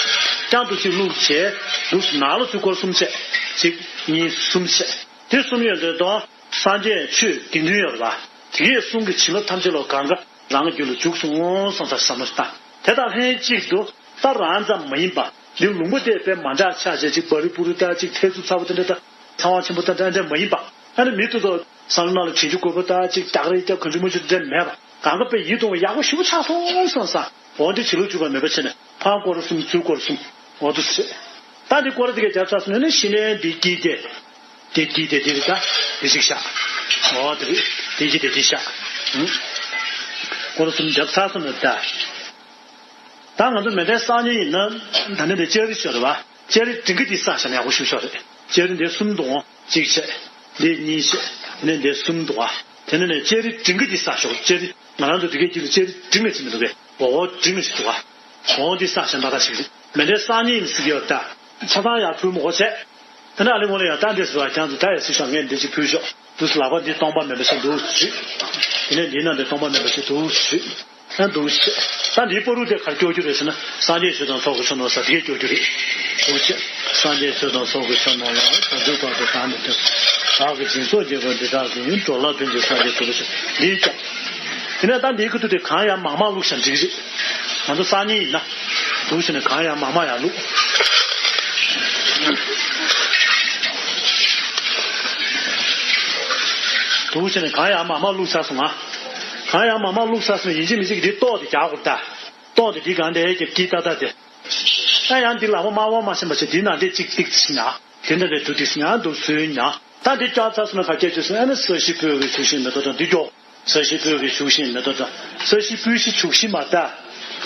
བསྐྱར་དུ་གཅིག་བླུགས་བྱས་དུ་ནང་ལ་ཚུར་སྐོར་གསུམ་བྱས། གཅིག་གཉིས་གསུམ་བྱས། དེ་གསུམ་ཡོད་དེ་དང་། སངས་རྒྱས་ཆོས་དགེ་འདུན་ཡོད་རེད་པ། དེ་གའི་གསུང་གི་བྱིན་རླབས་ཐམས་ཅད་ལ་གང་ག་རང་གི་རྒྱུད་ལ་འཇུག་སོང་བསམ་ས་བསམ་བློ་བཏང་། དེ་དང་ལྷན་ཅིག་ཏུ་ད་རང་ཙམ་མ་ཡིན་པ། འདི་ལུང་པ་དེ་དཔེ་མ་འདྲ་ཆགས་བྱས་ཅིག་བ་རི་བུ་རི་ལྟ་ཅིག་ཐལ་རྩུབ་ཚ་པོ་དེ་འདྲ་དང་ཚ་བ་ཆེན་པོ་དེ་འདྲ་འདྲ་མ་ཡིན་པ། ཨ་ནི་མི་ཏོག་ཏོག་བསམ་བློ་ནང་ལ་དྲན་རྒྱུ་དགོས་པ་ལྟ་ཅིག་རྒྱག་རེས་རྒྱག་གང་བྱུང་མ་བྱུང་དེ་འདྲ་མེད་པ། གང་ག་དཔེ་ཡིད་དུ་འོང་བ་ཡག་པོ་ཞེ་པོ་ཆགས་སོང་བསམ་ས། འོ་འདི་བྱེད་ལུགས་འཇུག་པ་མེད་པ་བྱས་ནས་ཕར་སྐོར་གསུམ་ཚུར་སྐོར་གསུམ། འོ་འདུག་སེ། ད་འདི་སྐོར་དེ་གའི་རྒྱབ་ཚར་སོང་ན་ནི་ཤི་ནས་འདི་དཀྱིལ་དེ། དེ་དཀྱིལ་དེ་དེ་རེད་ད། དེ་ཞིག་བཞག་འོ་དེ་རེད། དེ་དཀྱིལ་དེ་དེ་བཞག་ཧུམ། སྐོར་གསུམ་རྒྱབ་ཚར་སོང་ན་ད། ད་ང་ཚོ་མཎྜལ་བསགས་མཁན་ཡིན་ན་ད་ནི་འདི་ལྕགས་རི་ཤོར་རེད་པ། ལྕགས་རི་འབྲིང་གི་འདི་བསགས་བཞག་ན་ཡག་པོ་ཞེ་པོ་ཅིག་རེད། ལྕགས་རི་འདི་གསུམ་འདུག་གཅིག་བྱས། འདི་གཉིས་བྱས། དེ་ནས་འདི་གསུམ་འདུག་ག་དེ་ནས་ནས་ལྕགས་རི་འབྲིང་གི་འདི་བསགས་ཤོག་ལྕགས་རི་ང་རང་ཚོ་འདི་གའི་དཀྱིལ་ལ་ལྕགས་རི་འབྲིང་ངེས་ཅིག་མི་འདུག་གས། འོ་འོ་འབྲིང་ངེས་ཅིག་འདུག་ག་འོ་འདི་བསགས་བཞག་ན་ཏག་ཏག་ཞིག་རེད། མཎྜལ་བསགས་མཁན་ཡིན་ཟེར་གྱི་ཡོད་ད། ཆ་ཚང་ཡར་ཕུལ་མི་དགོས་བྱས། དེ་ནས་ཨ་ལེ་མོ་ལེ་ཡང་ད་འདི་ཟེར་བ་ཀྱང་དུ་ད་ཡ་སུ་ཤོག་ངས་འདི་ཅིག་ཕུལ་ཤོག་འདུག་སེ་ལག་པ་འདི་སྟོང་པ་མེད་པ་ཞིག་འདུག་སེ་ཞུས། དེ་ནས་འདིའི་ནང་དེ་སྟོང་པ་མེད་པ་ཞིག་འདུག་སེ་ཞུས། ཨ་འདུག་སེ། ད་འདིའི་བར་དུ་དེ་ག་རེ་སྐྱོར་རྒྱུ་རེད་ཟེར་ན། སངས་རྒྱས་ཆོས་དང་ཚོགས་ཀྱི་མཆོག་རྣམས་ཟེར་དེ་གས་སྐྱོར་རྒྱུ་རེད། འདུག་སེ། སངས་རྒྱས་ཆོས་དང་ཚོགས་ཀྱི་མཆོག་རྣམས་ལ། བྱང་ཆུབ་བར་དུ་བདག་ནི་འདོད། བདག་གིས་སྦྱིན་སོགས་བགྱིས་པ་འདི་དག་གིས། འགྲོ་ལ་ཕན་ཕྱིར་སངས་རྒྱས་འགྲུབ་པར་ཤོག་འདིའི་སྐྱབས། དེ་ནས་ད་འདིའི་ཁ་ཐུག་དེ་གང་ཡང་མང་མང་བླུགས་ཤིང་འགྲིག་རེད། ང་ཚོ་སང་ཉིན་ཡིན་ན། འདུག་སེ་ནས་གང་ཡང་མང་མང་ཡང་བླུགས། འདུག་སེ་ནས་གང་ཡང་མང་མང་བླུགས་ཚར་སོང་ང་། གང་ཡང་མང་མང་བླུགས་ཚར་སོང་ཡིན་གཅིག་མིན་གཅིག་འདི་ལྟོ་དེ་རྒྱག་དགོས་ད། ལྟོ་དེ་འདི་གང་དེ་རྒྱབ་ཀྱི་ཏག་ཏག་དེ། ད་ཡང་འདི་ལག་པ་དམར་པོ་མ་ཤེས་པ་བྱས་འདི་ནང་དེ་གཅིག་ཏིག་ཅིག་ཉར། དེ་འདྲ་རེད་འདུག་ཏིག་ཅིག་ཉར་འདུག་སེ་ཉར། ད་འདི་བསྐྱར་ཚར་སོང་ན་ག་སྐད་ཅིག་སོང་ཨ་ནི་ས་གཞི་སྤོས་ཀྱི་བྱུག་ཤིང་མེ་ཏོག་བཀྲམ་འདི་མགྱོགས། ས་གཞི་སྤོས་ཀྱི་བྱུག་ཤིང་མེ་ཏོག་བཀྲམ། ས་གཞི་སྤོས་ཤིང་བྱུག་ཤིང་མ་ད།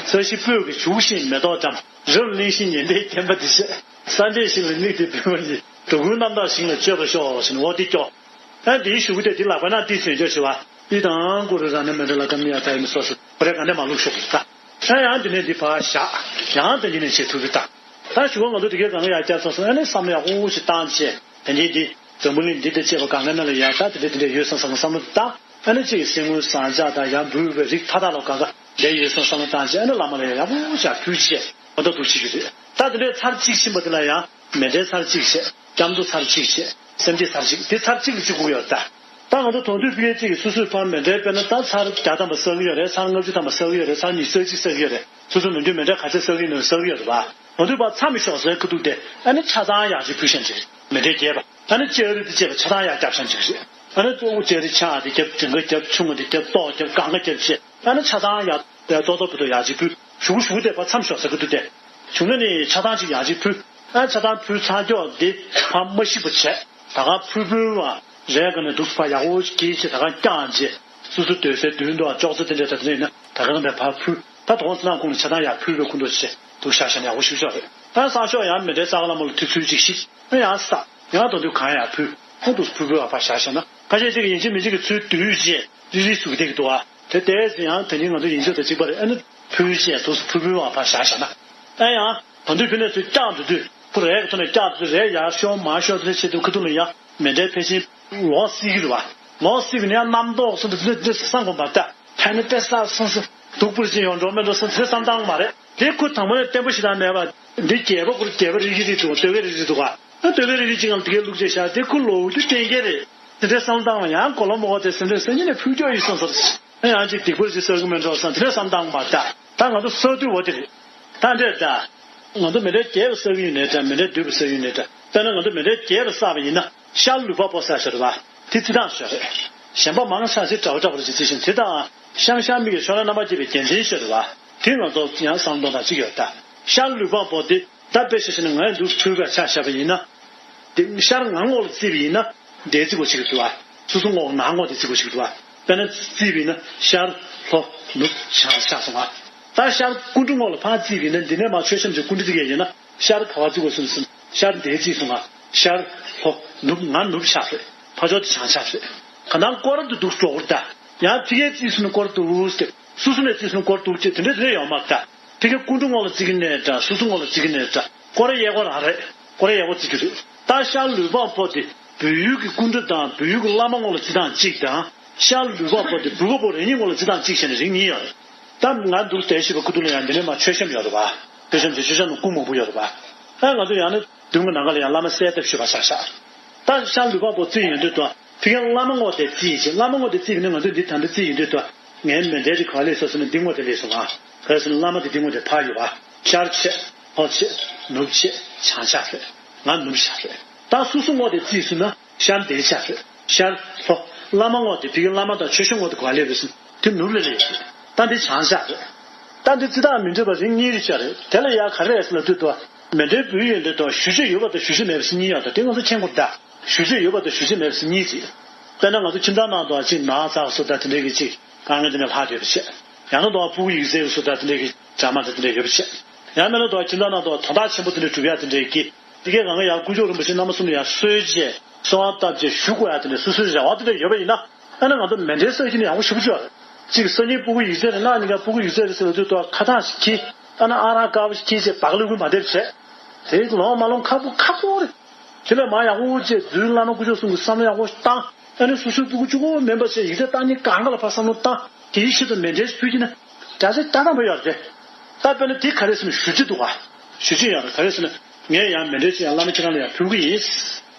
ས་གཞི་སྤོས་ཀྱི་བྱུག་ཤིང་མེ་ཏོག་བཀྲམ། རབ་གླིང་བཞི་ཉི་ཟླས་བརྒྱན་པ་འདི་བྱས། ས་འབྲས་ཞིང་ལ་མིག་དེ་བུད་པ་ཡིས། འགྲོ་ཀུན་རྣམ་དག་ཞིང་ལ་སྤྱོད་པར་ཤོག་ཟེར་ནས་འོ་འདི་སྐྱོ། ཨ་འདིའི་གཞུག་གུ་དེ་འདི་ལག་པ་ན་ཏི་བྱོན་ཆོག་ཞུ་བ། ཨི་དང་ཀུ་རུ་ར་ནི་མི་འདྲ་ལ་ཀ་མི་ཡ་ཐ་ཡི་མི་སོ་སོ་ཁོ་རེ་ག་ནས་མ་ལུག་ཤོག་གི་ད། ཨ་ཡང་འདི་ནས་འདི་ཕར་བཞག་ཡང་དེ་འདི་ནས་བྱེད་ཐུབ་གི་ད། ད་ཞུ་བ་ང་ཚོ་དེ་གའི་གང་ཡ་བསྐྱར་ཚོགས་སོང་ཨ་ནི་བསམ་ཡག་པོ་ཞིག་བཏང་བྱས་དེ་འདི་འདི་འཛམ་བུ་གླིང་འདི་དང་བཅས་པ་གང་ག་ན་ལ་ཡ་ད་དེ་འདྲ་དེ་འདྲ་ཡོད་བསམ་བསམ་བསམ་བློ་བཏང་ཨ་ནི་གཅིག་གི་སེམས་ངོ་བཟང་ཅག་དང་ཡང་འབུལ་བའི་རིགས་མཐའ་དག་ལ་གང་ག་འདྲ་ཡོད་བསམ་བསམ་བློ་བཏང་བྱས་ཨ་ནི་བླ་མ་ལ་ཡ་ཡག་པོ་ཞིག་ཕུལ་བྱས་ཨ་ད་འདུག་བྱེད་ཀྱི་རེད། ད་དེ་འདྲའི་ཚར་གཅིག་ཕྱིན་པ་དེ་ལ་ཡང་མེ་འདྲའི་ཚར་གཅིག་བྱས། སྐྱབས་འགྲོ་ཚར་གཅིག་བྱས། སེམས་བསྐྱེད་ཚར་གཅིག་དེ་ཚར་གཅིག་ལ་གཅིག་དགོས་ཡོད་ད། ད་ང་ཚོ་དོན་དུ་ཕ་གི་གཅིག་གིས་སོ་སོའི་ཕར་མེ་འདྲའི་དཔེར་ན་ད་ཚར་བརྒྱ་ཐམ་པ་བསགས་ཀྱི་ཡོད་རེད། ཚར་ལྔ་བཅུ་ཐམ་པ་བསགས་ཀྱི་ཡོད་རེད། ཚར་ཉི་ཤུ་རྩ་གཅིག་བསགས་ཀྱི་ཡོད་རེད། སོ་སོ་མི་འདོད་མེ་འདྲའི་ག་ཚད་བསགས་ཀྱི་ཡོད་ན་བསགས་ཀྱི་ཡོད་རེད་བ། དོན་དུ་ཕར་མཚམས་མི་ཞོག་ཟེར་ཁ་ཐུག་དེ་ཨ་ནི་ཆ་ཚང་ཡག་ཅིག་ཕུལ་ཤེས་ཀྱི་རེད། མེ་འདྲའི་རྒྱས་པ་ཨ་ནི་ལྕགས་རི་དེ་བཅས་པ་ཆ་ཚང་ཡག་རྒྱབ་ཤེས་ཀྱི་རེད། ཨ་ནི་གཙོ་བོ་ལྕགས་རི་ཆང་དེ་རྒྱབ་དྲིན་ཀ་རྒྱབ་ཆུང་ངུ་དེ་རྒྱབ་ཏོག་རྒྱབ་གང་ག་རྒྱབ་བྱས། ཨ་ནི་ཆ་ཚང་ཡག་ཏོག་ཏོག་པོ་ཏོ་ཡག་ཅིག་ཕུལ། ཞུ་གུ་ཞུ་གུ་དེ་ཕར་མཚམས་ཞོག་ཟེར་གི་འདུག་སྟེ། བྱུང་ན་ནི་ཆ་ཚང་ཅིག་ཡག་ཅིག་ཕུལ། ཨ་ཆ་ཚང་ཕུལ་ཚར་ཀྱོག་འདི་ཕར་མ་ཤི་བ་བྱས། ད་ག་ཕུལ་ཕུལ་བ་རས་ག་ནས་འདུག་སེ་ཕར་ཡག་པོ་ཞིག་གིས་བྱས་ད་ག་བརྐྱངས་རྗེས་སོ་སོ་སྡོད་སའི་མདུན་དུ་ཅོག་ཙེ་དེ་འདྲས་ད་དེ་འདྲས་ཡིན་ན་ད་ག་ནས་ཕར་ཕུལ། ད་དོ་དགོང་ཚེ་ནང་ཁོང་ལ་ཆ་ཚང་ཡག་ཕུལ་བའི་ཁུངས་གཏུགས་བྱས་འདུག་ཤག་བྱས་ན་ཡག་པོ་ཞིག་ཆོག་རེད། ད་སང་ཞོགས་ཡང་མེ་འདྲའི་ས་ག་ལ་མོ་ལ་དུས་ཚོད་ཅིག་ཤིག་ཨ་ཡང་ས་ཡང་དོ་དུས་གང་ཡག་ཕུལ་ཁོང་འདུག་སེ་ཕུལ་ཕུལ་བ་ཕར་བཞག་བྱས་ན་ཁ་ཤས་ཅིག་ཡིན་གཅིག་མིན་གཅིག་གི་ཚུལ་བསྡུས་རྗེས། རིལ་རིལ་ཟུག་བསྡད་ཀྱི་འདུག་ཨ། དེ་ལྟས་ཟིན་ཡང་དེ་ཉིན་ང་ཚོ་ཡིན་ཆོག་དང་གཅིག་པ་རེད། ཨ་ནི་ཕུལ་བྱས་དུས་སུ་ཕུལ་ཕུལ་བ་ཕར་བཞག་བྱས་ན། ཨ་ཡང་དོན་དུ་ཕུལ་ནས་ཚུར་བཀྱག་འགྲོ་དུས་ཁོ་རས་ཀྱི་ཐོག་ནས་བཀྱག་འགྲོ་དུས་རས་ཡར་ཤོར་མར་ཤོར་དེ་འདྲ་བྱེད་དུས་ཁ་ཐུག་ལ་ཡང་མེ་འདྲའི་ཕལ་ཆེར་ལོག་སྲིད་ཀྱི་རེད་བ། ལོག་སྲིད་པ་ནི་ཡང་རྣམ་རྟོག་སོགས་འདི་འདྲ་འདི་འདྲ་བསམ་དགོས་པ་ལྟ། ཕན་ནི་དཔེ་བསགས་སོང་ཟེར་སྡུག་པོར་ཅི་ཡོང་འགྲོ་མེད་འགྲོ་སོང་དེ་བསམ་སྟངས་མ་རེད། དེ་ཁོ་དང་པོ་ནས་བརྟན་པོ་ཞིག་དང་མེད་པ། འདི་རྒྱས་པ་ཁོ་རྒྱས་པ་རིལ་རིལ་རིལ་འདུག་ག་ལྟོས་གས་རིལ་རིལ་འདུག་ག་ཨ་ལྟོས་གས་རིལ་རིལ་ཅིག་ངང་དེ་གས་བླུགས་བྱས་བཞག་དེ་ཁོ་ལོག་རྒྱུ་གཏན་འཁེལ་རེད། དེ་འདྲའི་བསམ་སྟངས་ལ་ཡང་གོ་ལོ་མོ་དེ་སེམས་ཁྲལ་སེམས་ཉིད་ནས་ཕུལ་སྐྱོ་ཡིན་སོང་ཟེར། ཨ་ཡང་ཅིག་སྡིག་པར་ཅིག་བསགས་ཀྱི་མེད་འགྲོ་བསམ་དེ་འདྲའི་བསམ་སྟངས་མ་ད། ད་ང་ཚོ་བསགས་དུས་འོ་དེ་རེད། ད་འདྲས་ད། ང་ཚོ་མེ་འདྲའི་རྒྱས་པ་བསགས་ཀྱི་ཡོད་ནའི་འདྲ་མེ་འདྲའི་སྡུད་པ་བསགས་ཀྱི་ཡོད་ནའི་འདྲ། དཔེར་ན་ང་ཚོ་མེ་འདྲའི་རྒྱས་པ་བསགས་པ་ཡིན་ན། ཤར་ལུས་འཕགས་པོ་ཟེར་ཞོར་བ། དེ་རྩི་སྟངས་ཞོར་རེད། གཞན་པ་མང་ཆ་ཞིག་འདྲ་བོ་འདྲ་བོ་རེ་རྩི་བཞིན་དེ་དང་། ཤང་ཤང་མིག་གི་ཤོ་ལ་རྣམ་པར་རྒྱས་པའི་རྒྱན་ཅན་ཞོར་རེད་བ། དེ་ང་ཚོ་ཡང་བསམ་བློ་དང་གཅིག་ཡོད་ད། ཤར་ལུས་འཕགས་པོ་དེ་ད་དཔེ་བཞག་བཞིན་ངས་འདུག་ཐུལ་བའི་ཆ་བཞག་པ་ཡིན་ན། དེ་ཤར་ངང་ངོགས་ལ་བརྩིས་པ་ཡིན་ན། དེ་རྩི་དགོས་ཆེ་གི་འདུག་བ། སོ་སོ་ངོགས་ནང་ངོགས་དེ་རྩི་དགོས་ཆེ་གི་འདུག་བ། དཔེར་ན་རྩིས་པ་ཡིན་ན་ཤར་ལྷོ་ནུབ་བྱང་ཆགས་སོང་བ། ད་ཤར་སྐུ་འབྲུ་ངོགས་ལ་ཕར་བརྩིས་པ་ཡིན་ན་འདི་ནས་མར་མཆོད་བཤམས་ཀྱི་སྐུ་འབྲུ་དེ་གས་ཡིན་ན། ཤར་ག་བ་བརྩི་དགོས་སོང་ཟེར་ན། ཤར་འདིར་བརྩིས་སོང་ང་། ཤར་ལྷོ་ནུབ་ང་ནུབ་ཆགས་རེད། ཕར་ཕྱོགས་དེ་བྱང་ཆགས་རེད། ག་ནང་སྐོར་དུ་འདུག་འགྲོ་གི་རེད་ད། ཡང་ཕ་གིར་བརྩིས་སོང་ན་སྐོར་འདུག་སྟེ། སོ་སོ་ནས་བརྩིས་སོང་ན་སྐོར་འདུག་ཅེས་དེ་འདྲ་དེ་འདྲ་ཡོད་མ་རེད་ད། ཕ་གིར་སྐུ་འབྲུ་ངོགས་ལ་བརྩི་གི་ནའི་འདྲ་སོ་སོ་ངོགས་ལ་བརྩི་གི་ནའི་འདྲ་སྐོར་ར་ཡས་སྐོར་རང་རེད། སྐོར་ར་ཡས་སྐོར་བརྩི་རྒྱུ་རེད། ད་ཤར་ལུས་འཕགས་པོ་དེ་བོད་ཡུལ་གྱི་སྐུ་འདྲ་དང་བོད་ཡུལ་གྱི་བླ་མ་ངོགས་ལ་བརྩི་སྟངས་གཅིག་དང་། ཤར་ལུས་འཕགས་པོ་དེ་བོད་པ་པོ་རང་ཉིད་ངོགས་ལ་བརྩི་སྟངས་གཅིག་བྱས་ནས་རིགས་གཉིས་ཡོད་རེད། ད་ང་འདུག་བསྡད་བཞིན་པའི་ཁུ་ཐུག་ལ་ཡང་འདི་ནས་མར་མཆོད་བཤམས་ཡོད་རེད་བ། མཆོད་བཤམས་དེ་མཆོད་བཤམས་ནང་སྐུ་མང་པོ་ཡོད་རེད་བ། ཨ་ང་ཚོ་ཡང་ན་མདུན་གྱི་ནམ་མཁའ་ལ་ཡང་བླ་མ་གསལ་བཏབ་ཞུས་པ་ཆགས་ཤག་ད་ཤར་ལུས་འཕགས་པོ་བརྩིས་ཡོང་དུས་དང་ཕ་གིར་བླ་མ་ངོགས་དེ་བརྩིས་བྱས་བླ་མ་ངོགས་དེ་བརྩིས་པ་ནི་ང་ཚོས་འདི་ད་འདི་བརྩིས་ཡོང་དུས་དང་ངའི་མེ་འདྲའི་རིགས་ག་ལས་སོ་ཟེར་ན་འདི་ངོགས་དེ་ལས་སོང་ང་། ག་རེ་ཟེར་ན་བླ་མ་དེ་འདི་ངོགས་དེ་ཕར་ཡོད་བ། ཤར་བྱས་ལྷོ་བྱས་ནུབ་བྱས་བྱང་ཆགས་རེད། ང་ནུབ་ཆགས་རེད། ད་སོ་སོ་ངོགས་དེ་བརྩིས་སོང་ན། ཤར་འདིར་ཆགས་རེད། ཤར་ལྷོ། བླ་མ་ངོགས་དེ་ཕ་གིའི་བླ་མ་དང་ཆོས་སྐྱོང་ངོགས་དེ་ག་ལས་རེད་ཟེར་ན་དེ་ནུབ་ལ་རེད་ཟེར། ད་འདི་བྱང་ཤར་རེད། ད་འདི་རྩི་སྟངས་མི་འདྲ་བ་རིགས་གཉིས་རེད་ཤག་རེད། དེ་ལ་ཡང་ག་རེ་རེད་ཟེར་ལབ་དུས་དུ། མེ་འདྲའི་བུ་ཡོད་འདི་དང་ཞུ་རྒྱུ་ཡོད་པ་དང་ཞུ་རྒྱུ་མེད་པ་ཟེར་གཉིས་ཡོད་ད་དེ་ང་ཚོ་མཁྱེན་དགོས་ད། ཞུ་རྒྱུ་ཡོད་པ་དང་ཞུ་རྒྱུ་མེད་པ་ཟེར་གཉིས་རེད། དཔེར་ན་ང་ཚོ་ཁྱིམ་ཚང་ནང་དུ་ཅིག་ན་ཚ་སོ་ད་དེ་འདྲའི་གི་ཅིག་དཀའ་ངལ་དེ་འདྲ་ལྷག་ཡོད་པ་བྱས། ཡང་ན་དུ་ཕྲུ་གུ་ཡིག་ཚད་སོ་ད་དེ་འདྲའི་གི་གྲ་མ་ད་དེ་འདྲ་ཡོད་པ་བྱས། ཡང་མིན་ན་དུ་ཁྱིམ་ཚང་ནང་དུ་དོན་དག་ཆེན་པོ་དེ་འདྲ་སྒྲུབ་ཡ་དེ་འདྲའི་གི། དེ་གའི་གང་ག་ཡང་དཀོན་མཆོག་རིན་པོ་ཆེ་རྣམ་པ་གསུམ་ལ་ཡང་གསོལ་བྱས་གསོལ་བ་བཏབ་བྱས་ཞུ་དགོས་ཡ་དེ་འདྲ་སོ་སོའི་རེ་བ་དེ་འདྲ་ཡོད་པ་ཡིན་ན། ཨ་ནི་ང་ཚོ་མེ་འདྲའི་ས་གཞི་ནས་ཡག་པོ་ཞེ་པོ་ཅིག་ཡོད་རེད། གཅིག་སང་ཉིན་ཕྲུ་གུ་ཡིག་ཚད་རེད་གནངས་ཉིན་ཀ་ཕྲུ་གུ་ཡིག་ཚད་རེད་ཟེར་བ་དུས་ཐོག་ཁ་གྲངས་ཤིག་འཁྱེར། ཨ་ནི་ཨང་རང་དཀར་པོ་ཞིག་འཁྱེར་བྱས་སྦག་ལེབ་ཀུན་མ་འདེབས་བྱས། དེ་ལོང་མ་ལོང་ཁག་པོ་ཁག་པོ་རེད། དེ་ལས་མ་ཡག་པོ་བྱས་རྫུན་བླ་མ་དཀོན་མཆོག་གསུམ་གྱི་བསམ་བློ་ཡག་པོ་ཞིག་བཏང་། ཨ་ནི་སོ་སོའི་ཕྲུ་གུ་གཅིག་པོ་མིན་པ་བྱས་ཡིག་ཚད་བཏང་ཉིན་གང་ག་ལ་ཕར་བསམ་བློ་བཏང་། དེའི་ཆེད་དུ་མེ་འདྲའི་ཕུལ་གྱི་ན། རྒྱ་ཆེ་ལྟ་སྟངས་པ་ཡོད་རེད། ད་དཔེར་ན་དེ་ག་རེ་ཟེར་ན་ཞུ་རྒྱུ་འདུག་ག་ཞུ་རྒྱུ་ཡོད་རེད། ག་རེ་ཟེར་ན་ངས་ཡང་མེ་འདྲའི་ཆེད་ཡང་བླ་མ་ཁྱེད་རང་ལ་ཡང་ཕུལ་གྱི་ཡིན།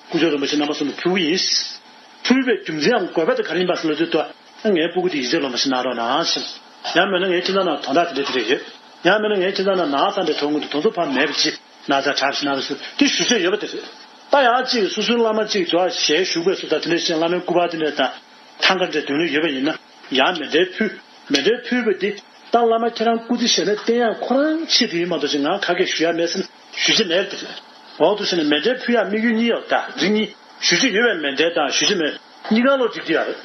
དཀོན་མཆོག་རིན་པོ་ཆེ་རྣམ་པ་གསུམ་ལ་ཕུལ་གྱི་ཡིན། ཕུལ་བའི་རྒྱུ་མཚན་ཡང་དགོས་པ་དེ་ག་རེ་ཡིན་པ་ཟེར་ལབ་དུས་ད། ངའི་སྤུ་གུ་དེ་ཡིག་ཚད་ལོན་པ་ཞིག་གནང་རོགས་གནང་ཞེས། ཡང་མིན་ན་ངའི་ཁྱིམ་ཚང་ནང་དོན་དག་དེ་འདྲ་དེ་འདྲ་ཡོད། ཡང་མིན་ན་ངའི་ཁྱིམ་ཚང་ནང་ན་ཚ་འདྲ་གྲོངས་ཀྱི་འདུག་དེ་ཚོ་ཕར་མེད་པ་ཅིག་ན་ཚ་དྲག་ཞིག་གནང་རོགས་ཞུ་དེ་ཞུ་ཚོད་ཡོད་པ་དེ་རེད། ད་ཡང་གཅིག་སོ་སོའི་བླ་མ་གཅིག་ཇོ་ཞལ་བཞུགས་པའི་སུ་ད་དེ་འདྲ་ཞིག་བླ་མའི་སྐུ་པར་དེ་འདྲ་དང་། ཐང་ག་འདྲ་མདུན་ལ་ཡོད་པ་ཡིན་ན། ཡང་མེ་འདྲའི་ཕུལ། མེ་འདྲའི་ཕུལ་བ་འདི། ད་བླ་མ་ཁྱེད་རང་སྐུ་ཚེ་ཞབས་པད་བརྟན་ཡག་ཁོ་རང་ཆེད་དུ་ཡིན་མ་གཏོགས་ཅིག་ང་ག་གེ་ཞུ་ཡ་མེད་ཟེར་ན་ཞུ་རྒྱུ་མེད་པ་དེ་རེད། འོག་ཏུ་ཟེར་ན་མེ་འདྲའི་ཕུལ་ཡག་དམིགས་ཡུལ་གཉིས་ཡོད་ད་རིགས་གཉིས། ཞུ་རྒྱུ་ཡོད་པའི་མཎྜལ་དང་ཞུ་རྒྱུ་མེད་གཉིས་ཀ་ལོ་འགྲིག་གི་ཡོད་རེད།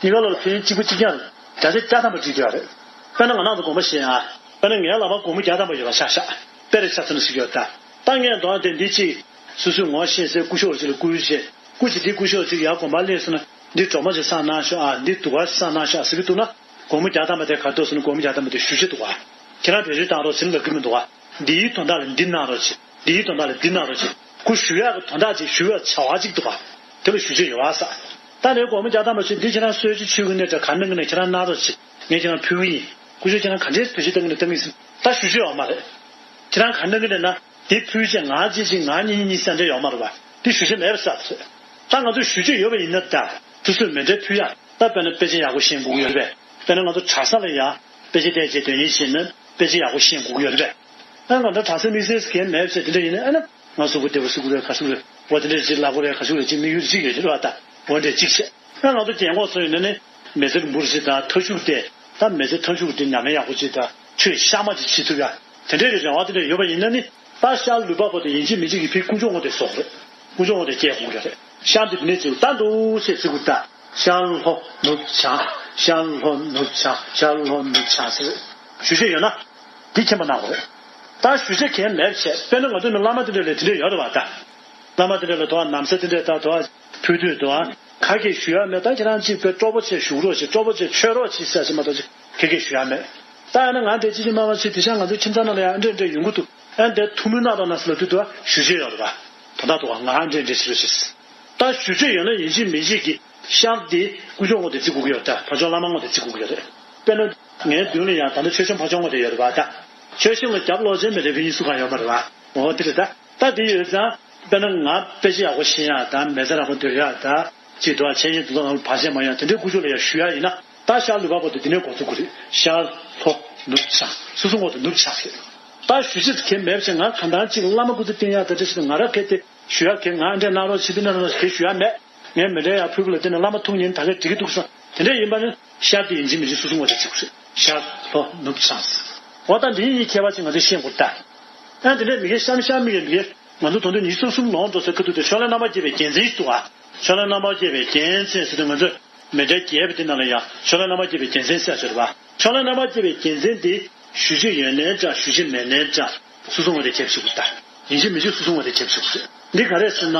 གཉིས་ཀ་ལོ་ལ་ཕན་ཡོན་གཅིག་པ་གཅིག་རྐྱང་རེད། བརྒྱ་ཆ་བརྒྱ་ཐམ་པ་འགྲིག་གི་ཡོད་རེད། དཔེར་ན་ང་རང་ཚོ་དགོན་པ་བཞེངས་ཨ། དཔེར་ན་ངའི་བླ་མ་སྒོར་མོ་བརྒྱ་ཐམ་པ་ཡོད་པ་ཆ་བཞག་དཔེ་རེ་ཆ་མཚོན་ན་ཞུ་གི་ཡོད་ད། ད་ངས་འདོན་དེ་འདི་གཅིག་སོ་སོས་ངོ་ཤེས་སའི་སྐུ་ཞབས་ཅིག་ལ་བསྐུར་བྱས། སྐུ་མཁྱེན། འདི་སྐུ་ཞབས་ཅིག་ཡར་དགོན་པར་སླེབས་སོང་ན་འདི་སྒྲོལ་མ་ཅིག་བསང་གནང་ཤོག་ཨ། འདི་དུ་བ་ཅིག་བསང་གནང་ཤོག་ཨ་ཟེར་གྱི་འདུག་ན། སྒོར་མོ་བརྒྱ་ཐམ་པ་དེ་ག་རེ་འདུག་ཟེར་ན་སྒོར་མོ་བརྒྱ་ཐམ་པ་དེ་ཞུ་རྒྱུ་འདུག་ག་ཁྱེད་རང་བེད་སྤྱོད་བཏང་རོགས་ཟེར་ལབ་ཀྱི་མི་འདུག་ག་འདིའི་དོན་དག་ལ་འདི་གནང་རོགས་བྱེད། འདིའི་དོན་དག་ལ་འདི་གནང་རོགས་བྱེད། ཁོ་ཞུ་ཡག་གི་དོན་དག་ཅིག་ཞུ་བའི་བྱ་བ་ཅིག་འདུག་ག་དེ་ལ་ཞུ་རྒྱུ་ཡོད་པ་ས། ད་ནས་སྒོར་མོ་བརྒྱ་ཐམ་པ་ཞིག་འདི་ཁྱེད་རང་གསོལ་ཇ་མཆོད་ཀྱི་ནས་འདྲ་ག་གནང་གི་ནས་ཁྱེད་རང་གནང་རོགས་བྱེད། ངས་ཁྱེད་རང་ཕུལ་གི་ཡིན། སྐུ་ཞབས་ཁྱེད་རང་ག་འདྲའི་བེད་སྤྱོད་བཏང་གི་ནས་བཏང་གི་ཡིན་ཟེར་ད་ཞུ་རྒྱུ་ཡོད་མ་རེད། ཁྱེད་རང་ག་གནང་གི་ནས་ན། དེ་ཕུལ་བྱས་ང་གཅིག་གཅིག་ང་གཉིས་གཉིས་གཉིས་ཟེར་འདྲ་ཡོད་མ་རེད་པ། དེ་ཞུ་རྒྱུ་མེད་པ་ས་རེད། ད་ང་ཚོས་ཞུ་རྒྱུ་ཡོད་པ་ཡིན་ན་ད། སོ་སོས་མཎྜལ་ཕུལ་ཡག་ད་དཔེར་ན་དཔེ་ཆ་ཡག་པོ་ཤེས་དགོས་ཀྱི་ཡོད་རེད་པས། དཔེར་ན་ང་ཚོ་གྲྭ་ས་ལ་ཡ། དཔེ་ཆ་བལྟས་བྱས་དོན་གཉེར་བྱས་ན་དཔེ་ཆ་ཡག་པོ་ཤེས་དགོས་ཀྱི་ཡོད་རེད་པས། ཨ་ང་འདྲ་གྲྭ་ས་དམིགས་བསལ་གྱི་མེད་བྱས་དེ་འདྲ་ཡིན་ན་ཨ་ན་ང་གཟུགས་པོ་བདེ་པོ་གཟུགས་པོ་རེད་ག་གཟུགས་རེད་འོ་དེ་འདྲ་ཅིག་ལག་པ་རེད་ག་གཟུགས་རེད་ཅིག་དམིགས་ཡུལ་ཅིག་ཡོད་རེད་པ་ད་འོ་འདྲ་ཅིག་བྱས། ད་ང་ཚོ་རྒན་གོག་ཚོ་ཡིན་ན་ནི་མི་ཚེ་འབུར་ཞིག་དང་མཐའ་གཅིག་དེ་ད་མི་ཚེ་མཐའ་གཅིག་དེ་ཉམས་ལེན་ཡག་པོ་ཅིག་དང་ཆོས་གཤའ་མ་ཅིག་བྱེད་ཐུབ་ཡ། དེ་འདྲའི་རེ་བ་དེ་འདྲ་ཡོད་པ་ཡིན་ན་ནི་ད་ཤར་ལུས་འཕགས་པོ་དེ་ཡིན་གཅིག་མིན་གཅིག་གི་ཕི་དཀོན་མཆོག་དངོས་དེ་སོགས་རེད། དཀོན་མཆོག་དངོས་དེ་སྐྱེ་དགོས་ཀྱི་རེད། ཤར་འདི་འདི་ནས་ཅིག་ད་འདུག་ཞེས་ཚིག་གུ་ད་ཤར་ལྷོ་ནུབ་བྱང་ཤར་ལྷོ་ནུབ་བྱང་ཤར་ལྷོ་ནུབ་བྱང་ཟེར་ཞུ་ཤེས་ཡོད་ན་འདི་མཁྱེན་པ་གནང་དགོས་རེད། ད་ཞུ་ཤེས་གལ་མེད་བྱས་དཔེར་ན་ང་ཚོ་ནི་བླ་མ་དེ་འདྲ་ལས་དེ་འདྲ་ཡོད་རེད་བ་ད། བླ་མ་དེ་འདྲ་ལ་དོ་ནམ་ས་དེ་འདྲ་ད་དོ་ཕུལ་དུས་དོ་ཁ་སྐད་ཞུ་ཡ་མེད། ད་ཁྱེད་རང་གཅིག་པའི་སྤྲོ་པོ་བྱས་བཞུགས་རོགས་བྱེད་སྤྲོ་པོ་བྱས་མཆོད་རོགས་བྱེད་ཟེར་ཞིག་མ་གཏོགས་ཁ་སྐད་ཞུ་ཡ་མེད། ད་ཡང་ན་ང་འདྲ་ཅི་ཅི་མ་མ་བྱེད་དེ་ཤ་ང་ཚོའི་ཁྱིམ་ཚང་ནང་ལ་ཡང་འདྲ་འདྲ་ཡོང་གི་འདུག་ཨ་འདྲ་ཐུགས་སྨོན་གནང་རོགས་གནང་ཟེར་ལབ་དུས་དོ་ཞུ་རྒྱུ་ཡོད་རེད་པ། དོན་དག་དོ་ང་འདྲ་འདྲ་བྱེད་རོགས་བྱེད། ད་ཞུ་རྒྱུ་ཡོད་ན་ཡིན་གཅིག་མིན་གཅིག་གི་ཤར་དེ་དཀོན་མཆོག་དངོས་དེ་བརྩི་དགོས་ཀྱི་ཡོད་ད་ཕ་ཆོས་བླ་མ་དངོས་དེ་བརྩི་དགོས་ཀྱི་ཡོད་རེད། དཔེར་ན་ངའི་མདུན་ལ་ཡང་ད་ལྟ་ཆོས་སྐྱོང་ཕ་ཆོས་དངོས་དེ་ཡོད་རེད་པ་ད། ཆོས་སྐྱོང་ལ་རྒྱབ་ལོག་ཅན་མེད་རེད་ཕན་ཡིན་སུ་གང་ཡོད་མ་རེད་པ། འོ་དེ་རེད་ད། ད་དེ་ཡོད་ཙང་། དཔེར་ན་ང་དཔེ་ཆ་ཡག་པོ་ཤེས་ཡག་དང་མི་ཚེ་རིང་པོ་སྡོད་ཡག་དང་། ཅིག་འགྲོ་བ་འཆད་ཉན་དེ་ཚོ་ངང་བར་ཆད་མ་ཡོང་དེ་འདྲའི་དཀོན་མཆོག་ལ་ཡང་ཞུ་ཡག་ཡིན་ན་ད་ཤར་ལུས་འཕགས་པོ་དེ་འདི་ནས་འགོ་ཚུགས་དགོས་རེད། ཤར་ལྷོ་ནུབ་བྱང་སོ་སོ་ངོ་དེ་ནུབ་བྱང་ཟེར། ད་ཞུ་ཅི་གལ་མེད་ཅེ་ང་གང་ལྟར་ཅིག་བླ་མ་སྐུ་ཚེ་བརྟན་ཡག་ད་འདྲ་ཞིག་ང་ར་གལ་ཏེ་ཞུ་ཡག་གལ་ང་འདྲ་གནང་རོགས་བྱེད་དེ་གནང་རོགས་གལ་ཞུ་ཡག་མེད། ངས་མི་འདྲ་ཡག་ཕུལ་བུ་ལ་བརྟེན་ནས་བླ་མ་ཐུགས་ཉིད་ད་གས་འགྲིག་གི་འདུག་བསམ་དེ་འདྲ་ཡིན་པ་ནི་ཤར་དེ་ཡིན་གཅིག་མིན་གཅིག་སོ་སོ་ངོ་དེ་གཅིག་པ་རེད། ཤར་ལྷོ་ནུབ་བྱང་ཟེར། འོ་ད་འདིའི་གཉིས་ཁྱད་པར་ཅིག་ང་ཚོས་ཤེས་དགོས་ད། ཨ་དེ་འདྲ་མི་སྐད་གཤམ་གཤམ་མི་སྐད་མི་སྐད་ང་ཚོ་དོན་དུ་ཉི་ཤུ་རྩ་གསུམ་ལོངས་འགྲོ་སའི་ཁ་ཐུག་དེ་ཕྱོགས་ལས་རྣམ་པར་རྒྱལ་བའི་རྒྱལ་མཚན་ཞིག་འདུག་ཨ། ཕྱོགས་ལས་རྣམ་པར་རྒྱལ་བའི་རྒྱལ་མཚན་ཟེར་དུས་ང་ཚོས་མི་འདྲ་རྒྱལ་བ་དེ་ནང་ལ་ཡང་ཕྱོགས་ལས་རྣམ་པར་རྒྱལ་བའི་རྒྱལ་མཚན་ཟེར་ཞོར་བ། ཕྱོགས་ལས་རྣམ་པར་རྒྱལ་བའི་རྒྱལ་མཚན་དེ་ཞུ་རྒྱུ་ཡོད་ནའི་འདྲ་ཞུ་རྒྱུ་མེད་ནའི་འདྲ་སོ་སོ་ངོ་དེ་རྒྱལ་བ་ཞིག་དགོས་ད། ཡིན་གཅིག་མིན་གཅིག་སོ་སོ་ངོ་དེ་རྒྱལ་བ་ཞིག་དགོས་རེད། འདི་ག་རེད་ཟེར་ན།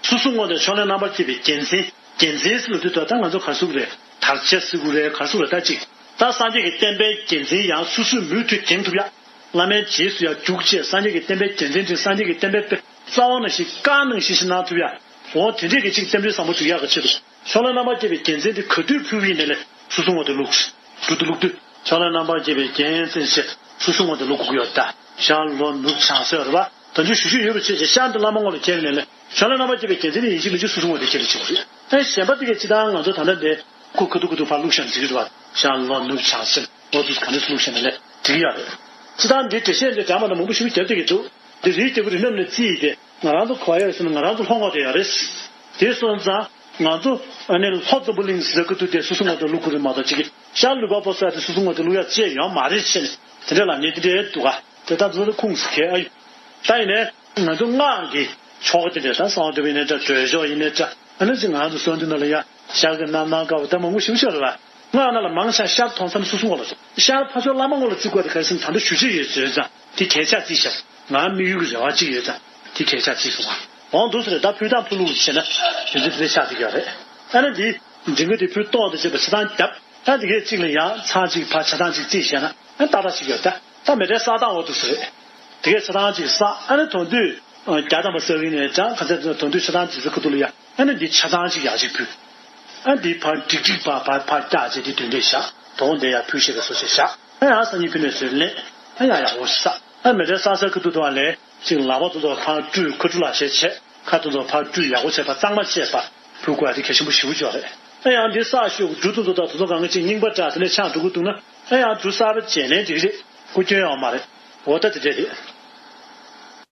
སོ་སོ་ངོ་དེ་ཕྱོགས་ལས་རྣམ་པར་རྒྱལ་བའི་རྒྱལ་མཚན། རྒྱལ་མཚན་ཟེར་ལབ་དུས་ད་ལྟ་ང་ཚོ་ག་རེ་ཟེར་དགོས་རེད། དར་ཆ་ཟེར་དགོས་རེད་ག་རེ་ཟེར་དགོས་རེད་ད་གཅིག་ད་སངས་རྒྱས་ཀྱི་བསྟན་པའི་རྒྱལ་མཚན་ཡང་སོ་སོས་མུ་མཐུད་འགེངས་ཐུབ་ཡ། བླ་མའི་རྗེས་སུ་ཡང་རྒྱུག་བྱས་སངས་རྒྱས་ཀྱི་བསྟན་པའི་རྒྱལ་མཚན་དེ་སངས་རྒྱས་ཀྱི་བསྟན་པའི་དཔེ་རྩ་བ་ནང་བཞིན་བཀའ་ནང་བཞིན་ཞིག་གནང་ཐུབ་ཡ། འོ་དེ་འདྲས་ཀྱི་གཅིག་རྟེན་འབྲེལ་བཟང་པོ་འགྲིག་ཡག་གི་ཆེད་དུ། ཕྱོགས་ལས་རྣམ་པར་རྒྱལ་བའི་རྒྱལ་མཚན་དེ་ག་དུས་ཕུལ་བ་ཡིན་ནའི་ལས་སོ་སོ་ངོ་དེ་བླུགས། འབྲུ་དེ་བླུགས་དུས་ཕྱོགས་ལས་རྣམ་པར་རྒྱལ་བའི་རྒྱལ་མཚན་ཞེས་སོ་སོ་ངོ་དེ་བླུགས་དགོས་ཀྱི་ཡོད་ད། ཤར་ལྷོ་ནུབ་བྱང་ཟེར་བ་རེད་པ། ད་ཅི་ཞུ་རྒྱུ་ཡོད་པ་བྱས་བྱས་ཤར་འདི་བླ་མ་ངོ་ལ་ཁྱེར་ནས་ལས་ཕྱོགས་ལས་རྣམ་པར་རྒྱལ་བའི་རྒྱལ་མཚན་དེ་ཡིན་གཅིག་མིན་གཅིག་སོ་སོ་ངོ་དེ་ཁྱེར་ནས་བྱེད་དགོས་རེད། ཨེ་གཞན་པ་དེ་གས་ཅི་ལྟར་ང་ཚོ་ད་ལྟ་འདི་ཁུ་ཁ་ཐུག་ཁ་ཐུག་ཕར་བླུགས་བཞག་ཟེར་གྱི་རེད་པ། ཤར་ལྷོ་ནུབ་བྱང་ཟེར་འོ་དུས་ག་འདྲས་བླུགས་བཞག་ནས་ལས་འགྲིག་གི་ཡོད་རེད། ཅི་ལྟར་འདི་འགྲེལ་བཤད་འདི་འདྲ་མ་འདྲ་མང་པོ་ཞིག་རྒྱབ་བསྡད་ཀྱི་འདུག་འདི་རིའི་རྒྱལ་པོ་རི་རྣམས་ནས་བརྩིས་ཏེ་ང་རང་ཚོ་ག་བ་ཡོད་ཟེར་ན་ང་རང་ཚོ་ལྷོ་ངོས་དེ་ཡོད་རེད། དེ་སོང་ཙང་ང་ཚོ་ཨ་ནི་ལྷོ་འཛམ་བུ་གླིང་ཟེར་གི་འདུག་དེ་སོ་སོ་ངོས་དེ་བླུག་གི་རེད་མ་གཏོགས་ཅིག་གི་ཤར་ལུས་འཕགས་པོ་ཟེར་དེ་སོ་སོ་ངོས་དེ་བླུག་ཡ་ཅི་ཡང་ཡོད་མ་རེད་ཟེར་ནས་དེ་འདྲ་ལབ་ནས་དེ་འདྲ་འདུག་ག་དེ་ད་ཚོ་ཁུངས་སུ་ཁེལ་ཨ་ཡོད། ད་ཡིན་ནའི་ང་ཚོ་སྔགས་ཀྱི་ཆོ་ག་དེ་འདྲ་ད་གསང་བ་འདུས་པ་ཡིན་ནའི་འདྲ་སྒྲོལ་ཆོག་ཡིན་ནའི་འདྲ་ཨ་ནི་ཅིག་ང་ཚོ་གསོལ་འདེབས་ནང་ལ་ཡ་ཤར་གྱི་རྣམ་སྣང་དཀར་པོ་ད་མང་པོ་ཞིག་ཤར་ལ་སྔགས་ནང་ལ་མང་ཆེ་ཤར་མཐོང་མཚམས་སོ་སོ་ངོ་ལ་ཤར་ཕ་ཆོས་བླ་མ་ངོ་ལ་བརྩི་དགོས་དེ་ག་རེ་ཟེར་ན་ད་འདི་ཞུ་རྒྱུ་ཡོད་ཟེར་ཙང་དེ་གལ་ཆགས་རྩིས་ཤར་ང་དམིགས་ཡུལ་གྱི་རེ་བ་གཅིག་ཡོད་ཙང་དེ་གལ་ཆགས་རྩིས་སོང་བ་འོང་འདུག་ཟེར་ད་ཕུལ་དང་ཕུལ་ལུགས་བྱས་ན་དེ་ཚོ་དེ་འདྲ་ཆགས་བསྡད་ཀྱི་ཡོད་རེད། ཨ་ནི་འདི་མགྲིན་པ་དེ་ཕུལ་གཏོང་དང་བཅས་པ་ཆ་ཚང་བརྒྱབ། ད་དེ་གས་གཅིག་ལ་ཡང་ཚང་གཅིག་ཕར་ཆ་ཚང་གཅིག་རྩིས་བྱས་ན་ཨ་ཏག་ཏག་ཞིག་ཡོད་ད། ད་མཎྜལ་བསགས་སྟངས་འོ་འདུག་ཟེར་རེད། དེ་གས་ཆ་ཚང་གཅིག་བསགས་ཨ་ནི་དོན་དུས་བརྒྱ་ཐམ་པ་བསགས་ཡིན་ནས་ཀྱང་ག་ཚད་དོན་དུས་ཆ་ཚང་གཅིག་ཟེར་ཁ་ཐུག་ལ་ཡ་ཨ་ནི་འདི་ཆ་ཚང་གཅིག་ཡག་ཅིག་ཕུལ། ཨ་འདི་ཕར་འགྲིག་འགྲིག་ཕར་ཕར་ཕར་བཀྱག་བྱས་འདི་དོན་དུས་བཞག་དོན་དེ་ཡ་ཕུལ་ཤེས་པའི་བཟོ་བྱས་བཞག་ཨ་ཡང་སང་ཉིན་ཕུལ་ནས་བཟོས་ལེན་ཨ་ཡང་ཡག་པོ་ཞིག་བསགས་ཨ་མཎྜལ་བསགས་སའི་ཁ་ཐུག་ཏུ་བ་ལས་ཅིག་ལག་པ་དེ་ཚོ་ཕར་བཀྲུས་ཁ་ཁྲུ་ལག་ཤེས་བྱས། ཁ་དེ་ཚོ་ཕར་བཀྲུས་ཡག་པོ་བྱས་པ་གཙང་མ་བྱས་པ་ཕུལ་དགོས་ཡ་དེ་གལ་ཆེན་པོ་ཞེ་པོ་ཅིག་རེད། ཨ་ཡང་འདི་བསགས་ཤོག་འབྲུ་དེ་ཚོ་དང་དེ་ཚོ་གང་ག་ཅིག་རྙིང་པ་འདྲ་དེ་ནས་ཆག་འགྲོ་གི་འདུག་ན་ཨ་ཡང་འབྲུ་གསར་པ་བྱས་ནས་འགྲིག་གི་རེད། སྐུ་སྐྱོན་ཡོད་མ་རེད། འོ་ད་དེ་འདྲས་རེད།